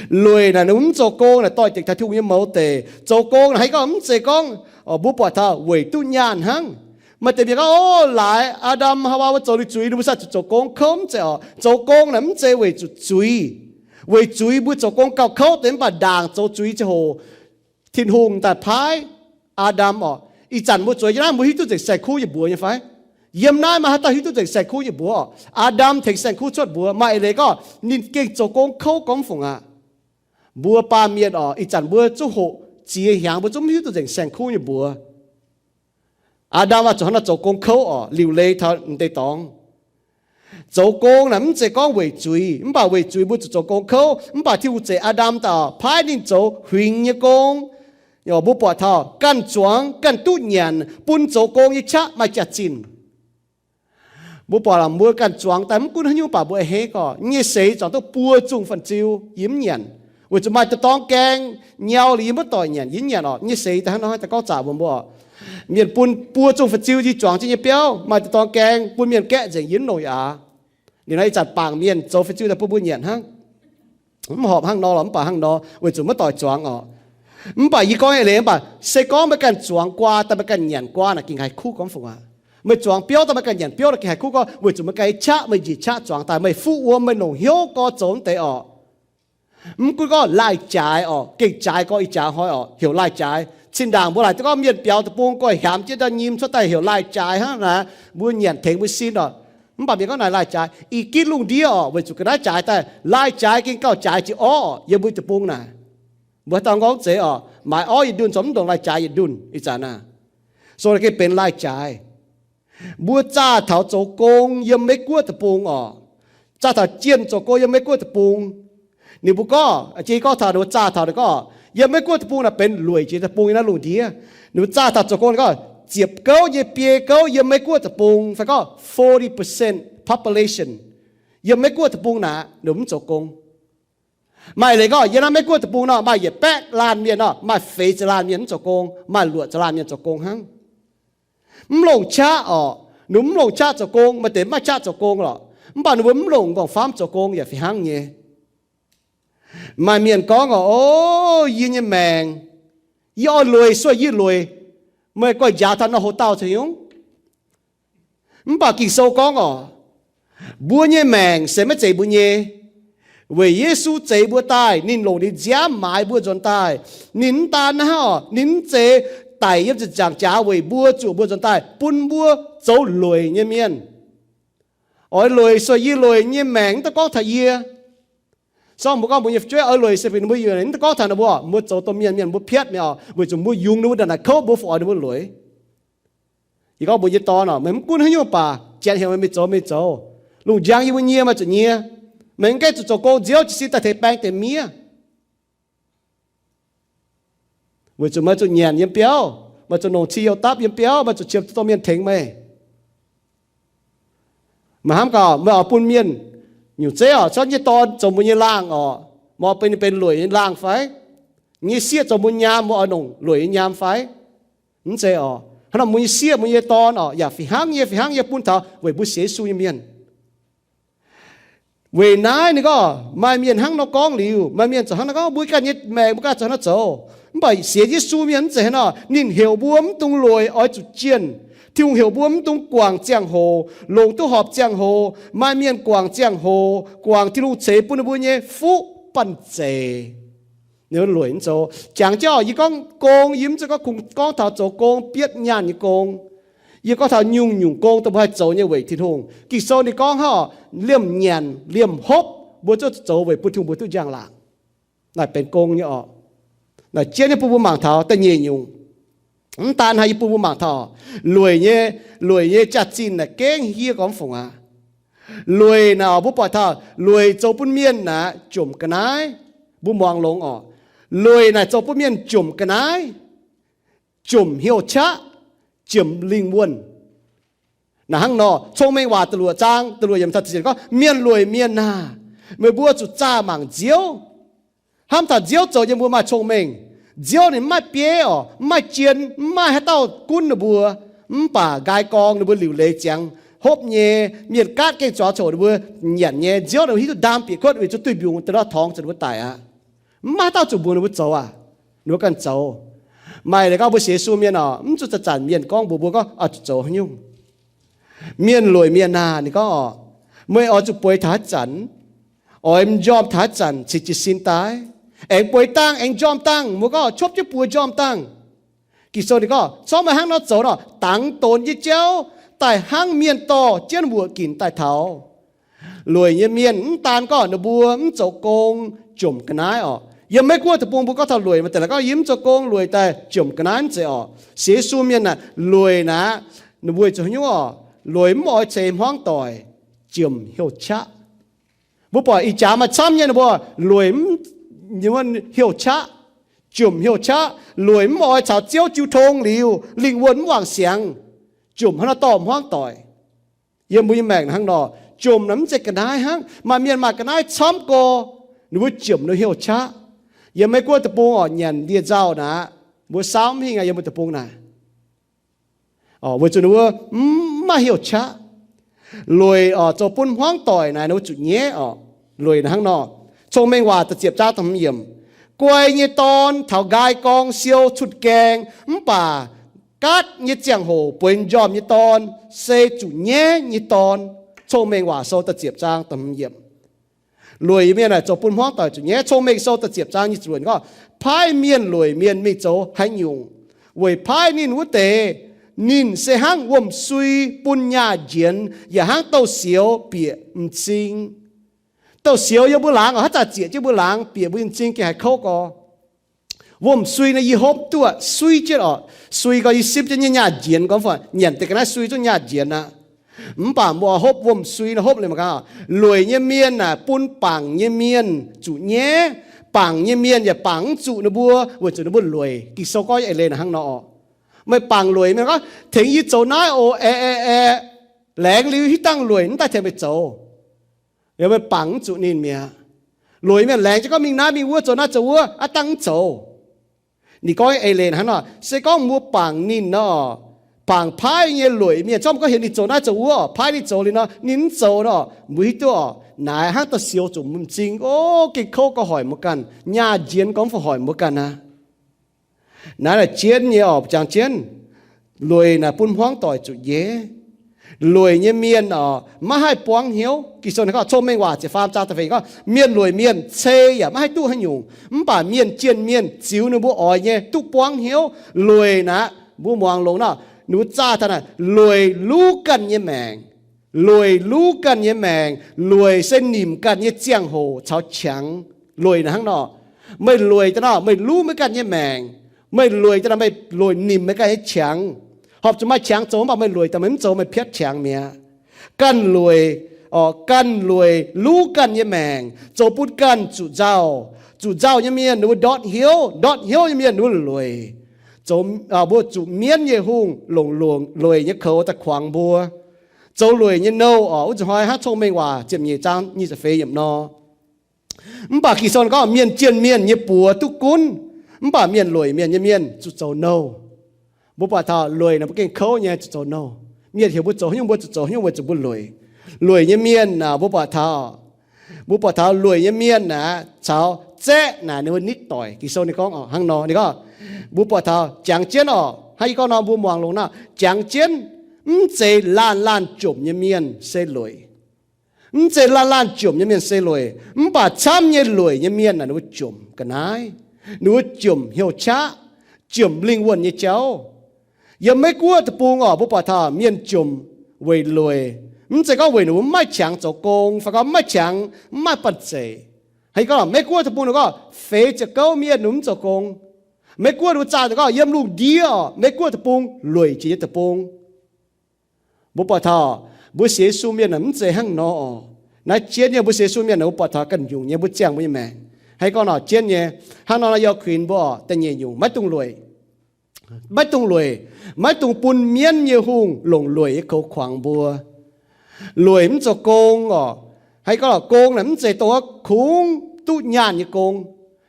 Lueic naaic ninh mv zoux gong naaic doix-dekc taux Tin-Hungh nyei mouz deic. Zoux gong naaic haaix gorngv mv zeiz gorngv mbuo buatc taux weic duqv nyaanh hnangv. Maaih deix mienh gorngv, o, laaix Aa^ndam Haawaa mbuo zoux liuz zuiz, ninh mbuo sai zuqc zoux gong kouv, mv zeiz orqc. Zoux gong naaic mv zeiz weic zuqc zuiz. Weic zuiz mbuo zoux gong gauh kouv deix, mv baac ndaangc zoux zuiz ziangh hoc Tin-Hungh daaih paaiv Aa^ndam orqc. Ih zanc mbuo zueiz jienv naaiv, mbuo hiuv duqv nzengc saeng-kuv nyei mbuox nyei fai? Yiem naaiv maaih haaix dauh hiuv duqv nzengc saeng-kuv nyei mbuox orqc? Aa^ndam tengx saeng-kuv cuotv mbuox, maaih eix leiz gorngv ninh gengh zoux gong kouv gormx fungc aqv. Mbuo baamh mienh orqc, ih zanc mbuo zungv hoqc ziex hnyangx, mbuo zungv mv hiuv duqv nzengc saeng-kuv nyei mbuox. Aa^ndam oix zuqc hnangv naaiv zoux gong kouv orqc, liuc leiz taux m'deix dorngx. Zoux gong naaic mv zeiz gorngv weic zuiz, mv baac weic zuiz mbuo zuqc zoux gong kouv. Mv baac Tin-Hungh zeix Aa^ndam daaih paaiv ninh zoux huingx nyei gong. Mbuo buatc taux ganh zuangx ganh duqv nyanc bun zoux gong nyei qaqv maaih jaax-zinh. Mbuo buatc mbuo ganh zuangx daaih mv gunv haaix nyungc baac mbuo a'hneiv gorx, yie nyei seix zuangx duqv buo zungh fan-ziu yie mv nyanc, weic zuqc maaih dorh dorng gaeng nyau liuz yie maiv doic nyanc, yie mv nyanc orqc. Yie nyei seix daaih hnangv nor daaih gorngv zaqc mbuox mbuo, mienh bun buo zungh fan-ziu yie zuangx jienv nyei biauv maaih dorh dorng gaeng, bun mienh gaeqv nzengc, yie mv longc yaac. Liuz nor ih zanc bangc mienh zoux fan-ziu daaih bun mbuo nyanc hnangv. Mv horpc hnangv nor lorqc, mv baac hnangv nor weic zuqc maiv doic zuangx orqc. Mv baac yie gorngv eix leiz mv baac se gorngv meih ganh zuangx guaa daaih meih ganh nyanc guaa naaic gengh haih kuv gormx fungc aqv. Meih zuangx biouv daaih meih ganh nyanc biouv naaic gengh haih kuv gormx, weic zuqc meih ganh nyei qaqv meih njiec qaqv zuangx daaih meih fuqv wuom meih longc hnyouv gorx zoux deix orqc. Mv gunv gorngv laih jaaix orqc, gengh jaaix gorx, ih jaax hnoi orqc heuc laih jaaix. Zinh ndaangc mbuo laaic duqv gorngv mienh biaux deic-bung guaih hiaamx jienv daaih nyim cuotv daaih heuc laih jaaix hnangv naaic, mbuo nyanc tengx mbuo sin orqc. Mv baac mienh gorngv naaic laih jaaix, ih gitv lungh ndiev orqc, weic zuqc ga'naaiv jaaix daaih, laih jaaix gengh gauh jaaix jiex orv orqc yiem mbuo deic-bung naaic. Mbuo haaix dauh gorngv zeiz orqc, maaiz orv yietc ndunh corc mv ndongc laih jaaix yietc ndunh ih zanc naaic. So gengh benx laih jaaix. Mbuo zaah taux zoux gong yiem Meiv-Guoqv deic-bung orqc, zaah taux jienh zoux gong yiem Meiv-Guoqv deic-bung. Ninh mbuo gorngv, jiex gorngv taux ninh mbuo zaah taux ninh gorngv, yiem Meiv-Guoqv deic-bung naaic benx lueic jiex deic-bung nyei naaiv lungh ndiev. Ninh mbuo zaah taux zoux gong ninh gorngv ziepc gouv nyei biei gouv yiem Meiv-Guoqv deic-bung fai gorngv forty percent population yiem Meiv-Guoqv deic-bung naaic ninh mv zoux gong. Maaih leiz gorngv yiem naaiv Meiv-Guoqv deic-bung nor maaih yietc baeqv laanh mienh nor maaih feix ziepc laanh mienh mv zoux gong, maaih luoqc ziepc laanh mienh zoux gong hnangv. Mv longc qaqv orqc, ninh mv longc qaqv zoux gong, maaih deix maiv qaqv zoux gong lorqc, mv baac ninh mbuo mv longc nqorngv-famv zoux gong yaac fih hnangv nyei. Maaih mienh gorngv orqc, o, yie nyei maengc, yie oix lueic sueih yie lueic, meih guaih njaaux taux nor houc dauh caux nyungc. Mv baac Ging-Sou gorngv orqc, Mbuo nyei maengc se maiv zeiz mbuo nyei. Weic Yesu zeix mbuo daaih, ninh longc ninh nziaamv maaiz mbuo nzuonx daaih. Ninh mv daan naaiv oc, ninh mv zeiz daic yiem ziepc nzaangc jaax weic mbuo zuqc mbuo nzuonx daaih, bun mbuo zoux lueic nyei mienh. Oix lueic se yie lueic nyei maengc, mv daan gorngv taux yie. Sorng mbuo gorngv mbuo nyei fu'jueiv oix lueic se fih ninh mbuo yuonh, mv daan gorngv taux ninh mbuo, mbuo zoux domh mienh, mienh mbuo piatv mi'aqv oc, weic zuqc mbuo yungz ninh mbuo ndongc naaic kouv, mbuo fih oix ninh mbuo lueic. Yie gorngv mbuox nyei dorn oc, meih mv gunv haaix nyungc baac janx heuc meih mingh zoux, meih zoux. Lungh njang yie mbuo nyie, meih zuqc nyie. Meih mv gaengh zuqc zoux gong nziouv jiez sin daaih tengx baeng deix miev. Weic zuqc meih zuqc nyanc yiem biauv, meih zuqc longc cih youh dapv yiem biauv, meih zuqc qiemx duqv domh mienh tengx meih. Meih hnamv gaax, meih oix bun mienh nyungc zeiv oc, zorqv nyei dorn zoux mbuo nyei laangh oc, meih oix bun ninh benx lueic nyei laangh fai? Nyei sieqv zoux mbuo nyaam, mbuo oix longc lueic nyei nyaam fai? Mv zeiz oc. Hnangv nor mbuo nyei sieqv, mbuo nyei dorn oc, yaac fih hnangv nyei, fih hnangv nyei bun taux weic mbuo sienx Yesu nyei mienh. Weic naaiv ninh gorngv, maaih mienh hnangv nor gorngv liuz, maaih mienh zoux hnangv nor gorngv, mbuo ganh nyei maengc mbuo ganh zoux hnangv nor zoux. Mv baac sienx Yesu mienh mv zeiz hnangv nor. Ninh heuc mbuo mv dungx lueic, oix zuqc jienh. Tin-Hungh heuc mbuo mv dungx guangc ziangh hoc, longc duqv horpc ziangh hoc. Maaih mienh guangc ziangh hoc, guangc Tin-Hungh ceix bun ninh mbuo nyei fuqv banh zeic. Ninh lueic mv zoux. Jangx jienv oc, yie gorngv gong, yie mv zeiz gorngv kungx gorngv taux zoux gong bietv nyaanh nyei gong. Yie gorngv taux nyungc-nyungc gong dongh mbuo haih zoux nyei weic Tin-Hungh. Ging-Sou ninh gorngv hnangv oc, liemh nyanc liemh hopv mbuo zuqc zoux weic bun Tin-Hungh mbuo duqv njang-laangc. Naaic benx gong nyei oc. Naaic jienv nyei bun mbuo mangc taux da'nyeic nyungc. Mv daan haaix, yie bun mbuo mangc taux lueic nyei, lueic nyei jaax-zinh naaic gengh yie gorngv fungc aqv. Lueic naaic oc, mbuo buatc taux lueic zoux bun mienh naaic jomc ga'naaiv. Mbuo muangx longx oc. Lueic naaic zoux bun mienh jomc ga'naaiv, jomc hnyouv qaqv, jomc lingh wuonh. Naaic hnangv nor, Cong-Mengh Waac da'luoqc zaang da'luoqc yiemc taux da'ziepc gorngv, mienh lueic mienh aah! Meih mbuo zuqc zaah mangc nziouv. Hnamv taux nziouv zoux nyei mbuo maaih cong-mengh. Nziouv ninh mv maaih bieiv oc, mv maaih jien, mv maaih haaix dauh gunv ninh mbuo. Mv baac nqaai gorng ninh mbuo liuc leiz ziangx hopv nyei, mienh gaatv gengh zuangx coc ninh mbuo nyanc nyei. Nziouv ninh mbuo hiuv duqv ndaam bieqc kuotv weic zuqc duih mbiungc daaih nor torngx zuqc ninh mbuo daic aqv. Mv maaih haaix dauh zuqc mbuox ninh mbuo zoux aac. Ninh mbuo ganh zoux. Maaih deix gorngv mbuo sienx Yesu mienh oc, mv zuqc zanc-zanc mienh gorngv mbuox mbuo gorngv oix zuqc zoux haaix nyungc. Mienh lueic mienh aah! Ninh gorngv oc, meih oix zuqc bueix taux haaix zanc? Oix m'njormh taux haaix zanc cingx jiez sin daaih? Aengx bueix dangh, aengx m'njormh dangh. Mbuo gorngv copv jienv buoz m'njormh dangh. Ging-Sou ninh gorngv, corc meih hnangv nor zoux nor, dangx donx nyei jauv daaih hnangv mienh dorh jienv wuoqc ginc daaih taux. Lueic nyei mienh mv daan gorngv ninh mbuo mv zoux gong jomc ga'naaiv oc. Yiem Meiv Guoqv deic-bung mbuo gorngv taux lueic, maaih deix gorngv yie mv zoux gong, lueic daaih jomc ga'naaiv, mv zeiz oc. Sienx Yesu mienh naaic lueic naaic, ninh mbuo zoux haaix nyungc oc? Lueic mv oix ceix hmuangv doic, jomc hnyouv qaqv. Mbuo buatc ih jaax maaih camv nyei ninh mbuo lueic mv hnyouv qaqv, jomc hnyouv qaqv, lueic mv oix caux Ziouv jiu tong liuz, lingh wuonh mv wangc siangx, jomc hnangv nor dorh hmuangv doic. Yiem mbuo nyei maengc hnangv nor, jomc naaic mv zeiz ga'naaiv hnangv. Maaih mienh maaih ga'naaiv camv gorx, ninh mbuo jomc ninh hnyouv qaqv. Yiem Meiv Guoqv deic-bung oc, nyanc ndie-nzauh naaic, mbuo saauv mv hingh aqv yiem mbuo deic-bung naaic. Weic zuqc ninh mbuo mv maaih hnyouv qaqv. Lueic oc, zoux bun hmuangv doic naaic ninh mbuo zuqc nyaiv oc. Lueic naaic hnangv nor, Cong-Mengh Waac da'ziepc zaang da'hmz yiemc, guai nyei dorn taux nqaai gorng siou cun-gaeng, mv baac gaatv nyei ziangh hoc bueix m'njormh nyei dorn se zuqc nyaiv nyei dorn. Cong-Mengh Waac Sou da'ziepc zaang da'hmz yiemc. Lueic mienh naaic zoux bun hmuangv doic zuqc nyaiv. Cong-Mengh Sou da'ziepc zaang nyic ziepc luoqc gorngv, paaiv mienh lueic mienh mingh zoux haaix nyungc? Weic paaiv ninh wuov deix, ninh se hnangv wuom-sui bun nyaah njienx, yaac hnangv douh-sioux bieqc m'zing. Douh-sioux yiem mbuo laangz oc, haaix zanc zieqc jienv mbuo laangz, bieqc mbuo nyei m'zing gengh haiz kouv gorx. Wuom-sui naaic yie hopv duqv sui jienv oc. Sui gorx yie simv jienv nyei nyaah njienx gorx, nyanc deix ga'naaiv sui zungv nyaah njienx aqv. Mv baac mbuo hopv wuom-sui nor hopv liuz mangc gaax, lueic nyei mienh naaic bun bangc nyei mienh zuqc nyaiv. Bangc nyei mienh yaac bangc mv zuqc ninh mbuo weic zuqc ninh mbuo lueic. Ging-Sou gorngv nyei eix leiz naaic hnangv nor oc. Meih bangc lueic mienh gorngv, tengx yie zoux naaiv oc, aeqv, aeqv, aeqv. Laengz liuz hitv dangh lueic mv daaih tengx meih zoux. Yaac meih bangc mv zuqc ninh mi'aqv. Lueic mienh laengz jienv gorngv mingh naaiv mingh wuov, zoux naaiv zoux wuov, aav dangh mv zoux. Ninh gorngv nyei eix leiz hnangv nor, se gorngv mbuo bangc ninh nor, bangc paaiv nyei lueic mienh, zorqv mbuo gorngv heuc ninh zoux naaiv zoux wuov, paaiv ninh zoux liuz nor ninh mv zoux nor, mbuo hiuv duqv oc, naaiv hnangv douh-sioux zuqc m'zing, o, gengh kouv gauh hoic mbuo ganh, nyaah njienx gorngv fai hoic mbuo ganh aqv. Naaiv naaic jienv nyei oc, jangx jienv. Lueic naaic bun hmuangv doic zuqc nyaiv. Lueic nyei mienh oc, maiv haih buangv hnyouv. Ging-Sou ninh gorngv Cong-Mengh Waac ziepc faam zaang da'feix gorngv, mienh lueic mienh cei yaac maiv haih duqv haaix nyungc, mv baac mienh jienh mienh ziux ninh mbuo oix nyei duqv buangv hnyouv. Lueic naaic, mbuo muangx longx nor, ninh mbuo zaah taux naaic, lueic luv ganh nyei maengc. Lueic luv ganh nyei maengc. Lueic se nimc ganh nyei ziangh hoc caux qangx. Lueic naaic hnangv nor, meih lueic daaih nor meih luv meih ganh nyei maengc. Meih lueic daaih nor meih lueic nimc meih ganh nyei qangx. Horpc zuqc maaih qangx zoux, mv baac meih lueic daaih meih mv zoux, meih piatv qangx mi'aqv. Ganh lueic, ganh lueic luv ganh nyei maengc, zoux bun ganh zuqc nzauh. Zuqc nzauh nyei mienh ninh mbuo ndortv hnyouv, ndortv hnyouv nyei mienh ninh mbuo lueic. Zoux, mbuo zuqc mienv nyei hungh longc lueic nyei koux daaih kuangx mbuo. Zoux lueic nyei nouh oc, wuov zuqc hnoi hnangv Cong-Mengh Waac ziepc nyeic zaang nyic ziepc feix yiemc nor. Mv baac Ging-Sou gorngv mienh jienh mienh nyei buoz duqv gunv, mv baac mienh lueic mienh nyei mienh zuqc zoux nouh. Mbuo buatc taux lueic naaic mbuo gengh kouv nyei, zuqc zoux nouh. Mienh heuc mbuo zoux haaix nyungc mbuo zuqc zoux haaix nyungc weic zuqc mbuo lueic. Lueic nyei mienh naaic mbuo buatc taux, mbuo buatc taux lueic nyei mienh naaic caux zaeqv naaic ninh mbuo nitv doic. Ging-Sou ninh gorngv hnangv nor, ninh gorngv, mbuo buatc taux jangx jienv oc, hnangv yie gorngv nor mbuo muangx longx nor, jangx jienv mv zeiz laanh laanh jomc nyei mienh se lueic. Mv zeiz laanh laanh jomc nyei mienh se lueic, mv baac camv nyei lueic nyei mienh naaic ninh mbuo jomc ga'naaiv, ninh mbuo jomc hnyouv qaqv, jomc lingh wuonh nyei jauv. Yiem Meiv Guoqv deic-bung oc, mbuo buatc taux mienh jomc weic lueic. Mv zeiz gorngv weic ninh mbuo mv maaih qangx zoux gong fai gorngv mv maaih qangx, mv maaih banh zeic. Hnangv yie gorngv Meiv Guoqv deic-bung ninh gorngv feix ziepc gouv mienh ninh mbuo mv zoux gong. Meiv Guoqv ninh mbuo zaah deix gorngv yiem lungh ndiev oc, Meiv Guoqv deic-bung lueic jiex nyei deic-bung. Mbuo buatc taux mbuo sienx Yesu mienh naaic mv zeiz hnangv nor oc. Naaiv jienv nyei mbuo sienx Yesu mienh naaic mbuo buatc taux ganh nyungc nyei mbuo ziangh mbuo nyei maengc. Hnangv gorngv nor jienv nyei, hnangv nor nor yie kuinx mbuo oc, da'nyeic nyungc maiv dungx lueic. Maiv dungx lueic, maiv dungx bun mienv nyei hungh longc lueic nyei koux kuangx mbuo. Lueic mv zoux gong oc. Hnangv gorngv lorqc, gong naaic mv zeiz dongh wuov kungx duqv nyaanh nyei gong.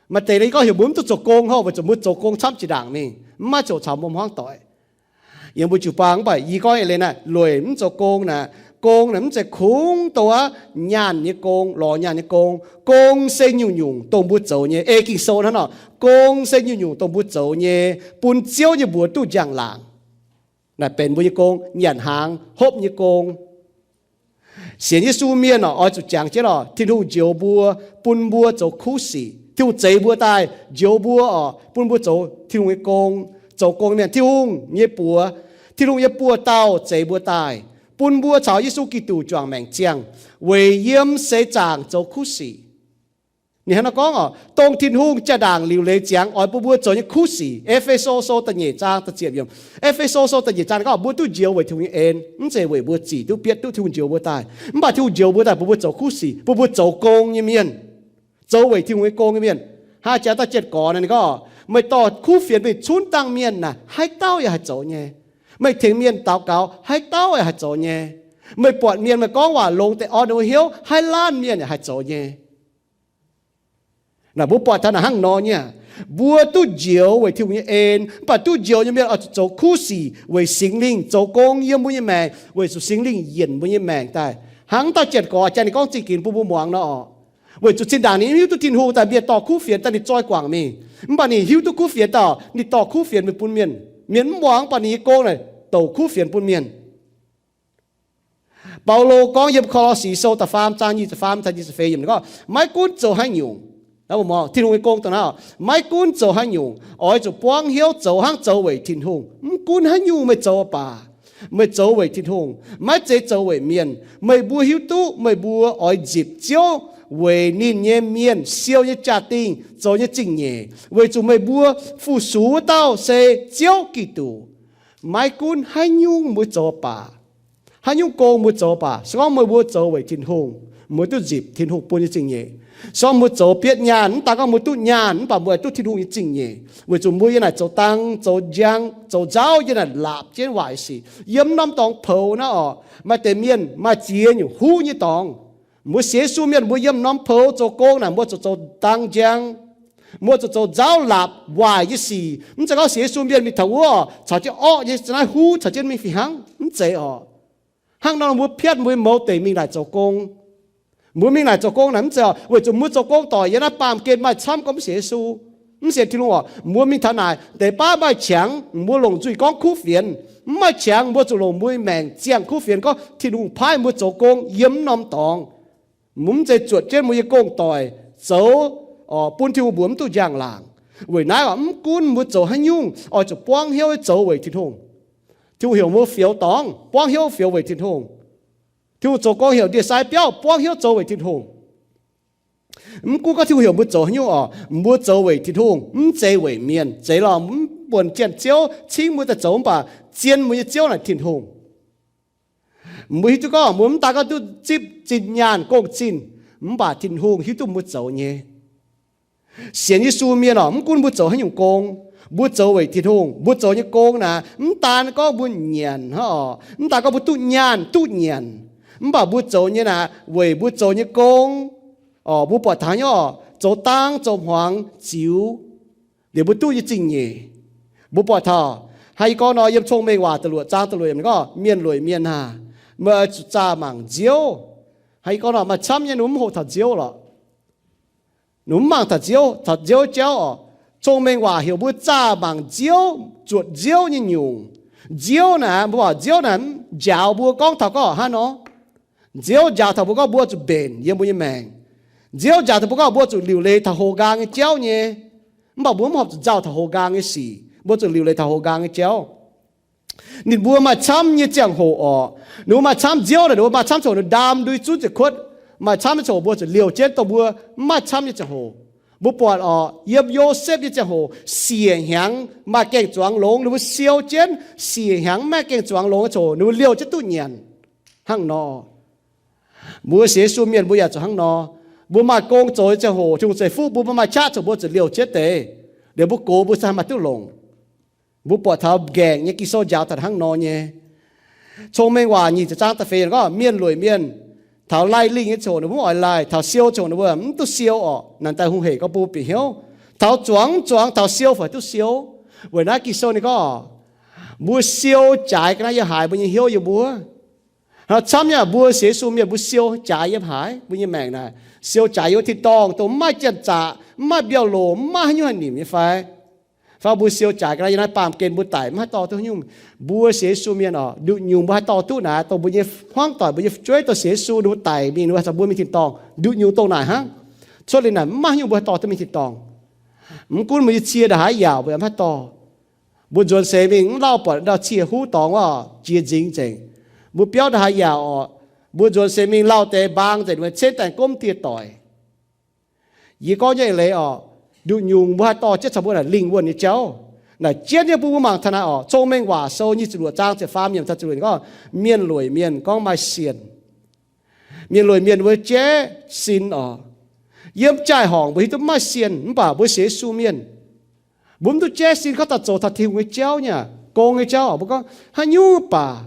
Maaih deix naaic yie gorngv heuc mbuo mv duqv zoux gong hov, weic zuqc mbuo zoux gong camv jiex ndaangc mingh, mv maaih ziouc caux mbuo hmuangv doic. Yiem mbuo jiu-baang mv baac yie gorngv eix leiz naaic, lueic mv zoux gong naaic, gong naaic mv zeiz kungx dongh wuov nyaanh nyei gong, lorz nyaanh nyei gong. Gong se nyungc-nyungc dongh mbuo zoux nyei. Ei Ging-Sou hnangv nor, gong se nyungc-nyungc dongh mbuo zoux nyei, bun Ziouv nyei mbuox duqv njang-laangc. Naaic benx mbuo nyei gong, nyanc hnaangx, hopv nyei gong. Sienx Yesu mienh oc, oix zuqc jangx jienv oc, Tin-Hungh njoux mbuo, bun mbuo zoux kuv sic. Tin-Hungh zeix mbuo daaih njoux mbuo oc, bun mbuo zoux Tin-Hungh nyei gong, zoux gong nyei mienh. Tin-Hungh nyei buoz, Tin-Hungh nyei buoz-dauh zeix mbuo daaih, bun mbuo caux Yesu Giduc juangc maengc ziangh, weic yiem seix zaangc zoux kuv sic. Ninh hnangv naaiv gorngv oc, dongh Tin-Hungh jaa-ndaangc liuc leiz ziangx oix bun mbuo zoux nyei kuv sic. E^fe^so Sou da'nyeic zaang da'ziepc yiemc. E^fe^so Sou da'nyeic zaang gorngv mbuo duqv njoux weic Tin-Hungh nyei en, mv zeiz weic mbuo zic duqv bietv duqv Tin-Hungh njoux mbuo daaih. Mv baac Tin-Hungh njoux mbuo daaih bun mbuo zoux kuv sic, bun mbuo zoux gong nyei mienh, zoux weic Tin-Hungh nyei gong nyei mienh. Hnangv jaax da'jienv gorx naaic ninh gorngv, meih dorh kuv fienx mingh cunv dangh mienh naaic, haaix dauh yaac haih zoux nyei. Meih tengx mienh daux gaux, haaix dauh yaac haih zoux nyei. Meih buatc mienh meih gorngv waac longx deix orn ninh mbuo hnyouv, haaix laanh mienh yaac haih zoux nyei. Naaic mbuo buatc taux naaic hnangv nor nyei aqv. Mbuo duqv njoux weic Tin-Hungh nyei en, mv baac duqv njoux nyei mienh oix zuqc zoux kuv sic weic Singx Lingh zoux gong yiem mbuo nyei maengc, weic zuqc Singx Lingh yienc mbuo nyei maengc daaih. Hnangv dauh janx-gorx jangx ninh gorngv zingh ginx bun mbuo muangx nor, weic zuqc zinh ndaangc ninh mv hiuv duqv Tin-Hungh daaih mienh dorh kuv fienx daaih ninh zoih guangc mingh. Mv baac ninh hiuv duqv kuv fienx dauh, ninh dorh kuv fienx mingh bun mienh. Mienh mv muangx, mv baac ninh nyei gong naaic douc kuv fienx bun mienh. Baulo gorngv yiem Ko^lo^si Sou da'faam zaang nyic ziepc faam taux nyic ziepc feix yiemc gorngv, maiv gunv zoux haaix nyungc, Tin-Hungh nyei gong dongh naaiv, maiv gunv zoux haaix nyungc, oix zuqc buangv hnyouv zoux hnangv zoux weic Tin-Hungh. Mv gunv haaix nyungc meih zoux baac, meih zoux weic Tin-Hungh, maiv zeiz zoux weic mienh. Meih mbuo hiuv duqv meih mbuo oix nzipc Ziouv weic ninh nyei mienh siou nyei jaa-dingh zoux nyei zingh nyeic, weic zuqc meih mbuo fu-sux wuov dauh se Ziouv Giduc. Maiv gunv haaix nyungc mbuo zoux baac, haaix nyungc gong mbuo zoux baac, se gorngv meih mbuo zoux weic Tin-Hungh, mbuo duqv nzipc Tin-Hungh bun nyei zingh nyeic. Se gorngv mbuo zoux bietv nyaanh, mv daan gorngv mbuo duqv nyaanh, mv baac mbuo duqv Tin-Hungh nyei zingh nyeic, weic zuqc mbuo yiem naaic zoux dangh, zoux njang, zoux nzauv, yiem naaic laapc jienv waaic sic. Yiem norm dorngx poux naaiv oc, maaih deix mienh maaih ziex nyungc huv nyei dorngx. Mbuo sienx Yesu mienh mbuo yiem norm poux zoux gong naaic, mbuo zuqc zoux dangh njang, mbuo zuqc zoux nzauv, laapc, waaic nyei sic. Mv zeiz gorngv sienx Yesu mienh mingh taux wuov caux jienv orqv nyei, naaiv huv caux jienv mingh fih hnangv, mv zeiz oc. Hnangv nor mbuo piatv mbuo mouz deic mingh naaic zoux gong. Mbuo mingh naaic zoux gong naaic mv zeiz oc, weic zuqc mbuo zoux gong doic yiem naaiv baamh gen maaih camv gorngv mv sienx Yesu. Mv sienx Tin-Hungh orqc, mbuo mingh taux naaic deix baav maaih qangx, mbuo longc nzuih gorngv kuv fienx. Mv maaih qangx, mbuo zuqc longc mbuo maengc ziangh kuv fienx gorngv Tin-Hungh paaiv mbuo zoux gong yiem norm dorngx. Mv zeiz zuotc jienv mbuo nyei gong-doic zoux, bun Tin-Hungh mbuox mv duqv njang-laangc. Weic naaiv orqc, mv gunv mbuo zoux haaix nyungc, oix zuqc buangv hnyouv zoux weic Tin-Hungh. Tin-Hungh heuc mbuo fioux dorngx, buangv hnyouv fioux weic Tin-Hungh. Tin-Hungh zoux gong heuc ndie-sai biauv, buangv hnyouv zoux weic Tin-Hungh. Mv gunv gorngv Tin-Hungh heuc mbuo zoux haaix nyungc orqc, mbuo zoux weic Tin-Hungh, mv zeiz weic mienh. Zeiz lorqc, mv buonc janx-ziouv cingv mbuo daaih zoux, mv baac zien mbuo nyei Ziouv naaic Tin-Hungh. Mbuo hiuv duqv gorngv mbuo mv daan gorngv duqv zipv zinh nyaanh gong-zinh, mv baac Tin-Hungh hiuv duqv mbuo zoux nyei. Sienx Yesu mienh orqc, mv gunv mbuo zoux haaix nyungc gong, mbuo zoux weic Tin-Hungh. Mbuo zoux nyei gong naaic, mv daan gorngv mbuo nyanc hnangv orqc, mv daan gorngv mbuo duqv nyaanh duqv nyanc, mv baac mbuo zoux nyei naaic, weic mbuo zoux nyei gong orqc, mbuo buatc taux haaix nyungc orqc, zoux dang zoux hmuangx ziux, liuz mbuo duqv nyei zingh nyeic. Mbuo buatc taux, hnangv yie gorngv nor, yiem Cong-Mengh Waac da'luoqc zaang da'luoqc yiemc gorngv, mienh lueic mienh aah, meih oix zuqc zaah mangc Nziouv. Hnangv yie gorngv nor, maaih camv nyei ninh mv hoqc taux Nziouv lorqc. Ninh mv mangc taux Nziouv, taux Nziouv jauv orqc. Cong-Mengh Waac heuc mbuo zaah mangc Nziouv, zuotc Nziouv nyei nyungc. Nziouv naaic, mbuo buatc Nziouv naaic njaaux mbuo gorngv taux gorngv hnangv nor. Nziouv njaaux taux mbuo gorngv mbuo zuqc mbenc yiem mbuo nyei maengc. Nziouv njaaux taux mbuo gorngv mbuo zuqc liuc leiz taux houx nqaang nyei jauv nyei. Mv baac mbuo mv horpc zuqc nzauh taux houx nqaang nyei sic, mbuo zuqc liuc leiz taux houx nqaang nyei jauv. Ninh mbuo maaih camv nyei ziangh hoc orqc. Ninh mbuo maaih camv Nziouv naaic, ninh mbuo maaih camv ziangh hoc ninh ndaam ndui zunv ziepc kuotv. Maaih camv nyei ziangh hoc mbuo zuqc liouh jienv dongh mbuo mv maaih camv nyei ziangh hoc. Mbuo buatc orqc, yiem Yosepv nyei ziangh hoc siec hnyangx maaih gaeng-zuangx longx, ninh mbuo siou jienv siec hnyangx mv maaih gaeng-zuangx longx nyei ziangh hoc ninh mbuo liouh jienv duqv nyanc. Hnangv nor, mbuo sienx Yesu mienh mbuo yaac zuqc hnangv nor. Mbuo maaih gong zoux nyei ziangh hoc, Tin-Hungh ceix fuqv mbuo, mbuo maaih qaqv zoux mbuo zuqc liouh jienv deix. Liuz mbuo gox mbuo se haih maaih duqv longc. Mbuo buatc taux nqaengc nyei Ging-Sou njaaux daaih hnangv nor nyei. Cong-Mengh Waac nyic ziepc zaang da'feix gorngv, mienh lueic mienh taux laih lingh nyei ziangh hoc ninh mbuo mv oix laih, taux siou ziangh hoc ninh mbuo mv duqv siou orqc. Naaic daaih Tin-Hungh hec gorngv mbuo bieqc hnyouv taux zuangx zuangx taux siou fai duqv siou. Weic naaiv Ging-Sou ninh gorngv, mbuo siou jaaix ga'naaiv yiem haaix mbuo nyei hnyouv yiem wuov. Hnangv camv nyei, mbuo sienx Yesu mienh mbuo siou jaaix yiem haaix mbuo nyei maengc naaic? Siou jaaix yiem wuov tin-dorngh dongh mv maaih janx-zaqc, mv maaih mbiauh loc, mv maaih haaix nyungc haih nimc nyei fai? Fai mbuo siou jaaix ga'naaiv yiem naaiv baamh gen mbuo daic mv haih dorh duqv haaix nyungc? Mbuo sienx Yesu mienh orqc, nduqc nyungc mbuo haih dorh duqv naaic, dongh mbuo nyei hmuangv doic, mbuo nyei fu'jueiv, dongh sienx Yesu ninh mbuo daic mingh, ninh mbuo haih caux mbuo mingh tin-dorngh. Nduqc nyungc dongh naaic hnangv. Cuotv liuz naaic mv maaih haaix nyungc mbuo haih dorh duqv mingh tin-dorngh. Mv gunv mbuo nyei cie ndongc haaix yaauc mbuo yaac mv haih dorh. Mbuo nzuonx seix mingh mv lauh buatc ndau cie huv dorngx orqc, jiex nzingx nzengc. Mbuo biauv ndongc haaix yaauc orqc, mbuo nzuonx seix mingh lauh deix mbaang nzengc, ninh mbuo cingx daaih gomv dieh doic. Yie gorngv nyei eix leiz orqc, nduqc nyungc mbuo haih dorh jienv caux mbuo naaic lingh wuonh nyei jauv. Naaic jienv nyei bun mbuo mangc taux naaic orqc, Cong-Mengh Waac Sou nyic ziepc luoqc zaang ziepc faam yiemc taux ziepc luoqc gorngv, mienh lueic mienh gorngv maaih sienh. Mienh lueic mienh mbuo jaiv sin orqc. Yiem jaai-horngc mbuo hiuv duqv mv maaih sienh, mv baac mbuo sienx Yesu mienh, mbuo mv duqv jaiv sin gorngv daaih zoux taux Tin-Hungh nyei jauv nyei, gong nyei jauv. Mbuo gorngv, haaix nyungc baac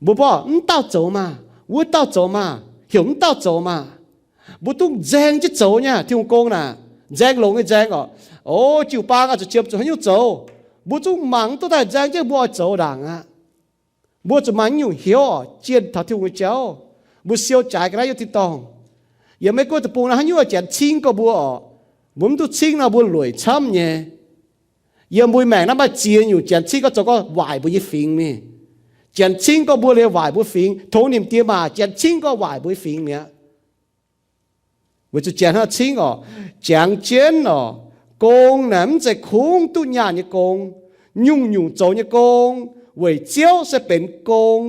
mbuo mborqv mv dauh zoux maah, wuov dauh zoux maah, heuc mv dauh zoux maah. Mbuo dungx nzaeng jienv zoux nyei Tin-Hungh gong naaic, nzaeng longx nyei nzaeng orqc. O, jiu-baang oix zuqc qiemx zuqc haaix nyungc zoux, mbuo zungv mangc mv duqv daaih nzaeng jienv mbuo oix zoux ndaangc aqv. Mbuo zuqc maaih nyungc hnyouv orqc, jienh taux Tin-Hungh nyei jauv. Mbuo siou jaaix ga'naaiv yiem tin-dorngh. Yiem Meiv Guoqv deic-bung naaiv haaix nyungc janx cingv gorx mbuo orqc, mbuo mv duqv cingv nor mbuo lueic camv nyei. Yiem mbuo maengc naaiv maaih ziex nyungc janx cingv gorx zoux gorngv waaic mbuo nyei fingx mingh. Janx cingv gorx mbuo liuz waaic mbuo fingx, tongx nimc diex maac janx cingv gorx waaic mbuo nyei fingx mi'aqv. Weic zuqc janx hnangv cingv orqc, jangx jienv orqc, gong naaic mv zeiz kungx duqv nyaanh nyei gong. Nyungc-nyungc zoux nyei gong weic Ziouv se benx gong.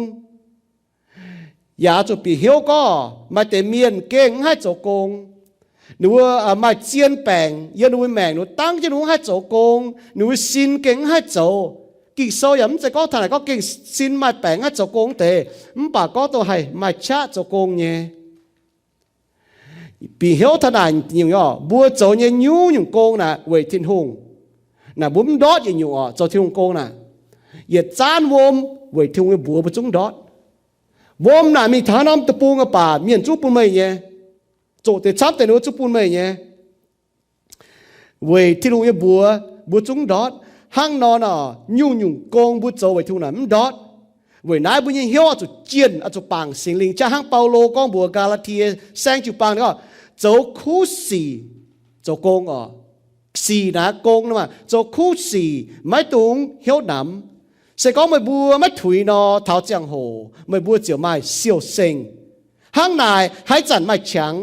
Yaac zuqc bieqc hnyouv gorngv maaih deix mienh gengh mv haih zoux gong. Ninh mbuo maaih zien baengc yiem ninh mbuo maengc, ninh mbuo dangv jienv ninh mbuo mv haih zoux gong, ninh mbuo sin gengh mv haih zoux. Ging-Sou yaac mv zeiz gorngv taux naaic gorngv gengh sin maaih baengc mv haih zoux gong deix, mv baac gorngv dongh haih maaih qaqv zoux gong nyei. Bieqc hnyouv taux naaic nyungc orqc, mbuo zoux nyei nyungc-nyungc gong naaic weic Tin-Hungh. Naaic mbuo mv ndortv yietc nyungc orqc, zoux Tin-Hungh gong naaic. Yietc zaanv wuom weic Tin-Hungh nyei mbuox mbuo zungv ndortv. Wuom naaic mingh taux haaix norm deic-bung baac mienh zungv bun meih nyei. Zoqc deix camv deix ninh mbuo zungv bun meih nyei. Weic Tin-Hungh nyei mbuox mbuo zungv ndortv. Hnangv nor, nyungc-nyungc gong mbuo zoux weic Tin-Hungh naaic mv ndortv. Weic naaiv mbuo nyei hnyouv oix zuqc jienh, oix zuqc bangc Singx Lingh, qaqv hnangv Baulo gorngv mbuox Gaa^laa^tie Saengv jiu-baang gorngv, zoux kuv sic zoux gong orqc. sic naaic gong nor maah, zoux kuv sic maiv dungx hnyouv namx. Se gorngv meih mbuo maiv tuix nor, taux ziangh hoc meih mbuo ziouc maaih siou-seng. Hnangv naaic, haaix zanc maaih qangx,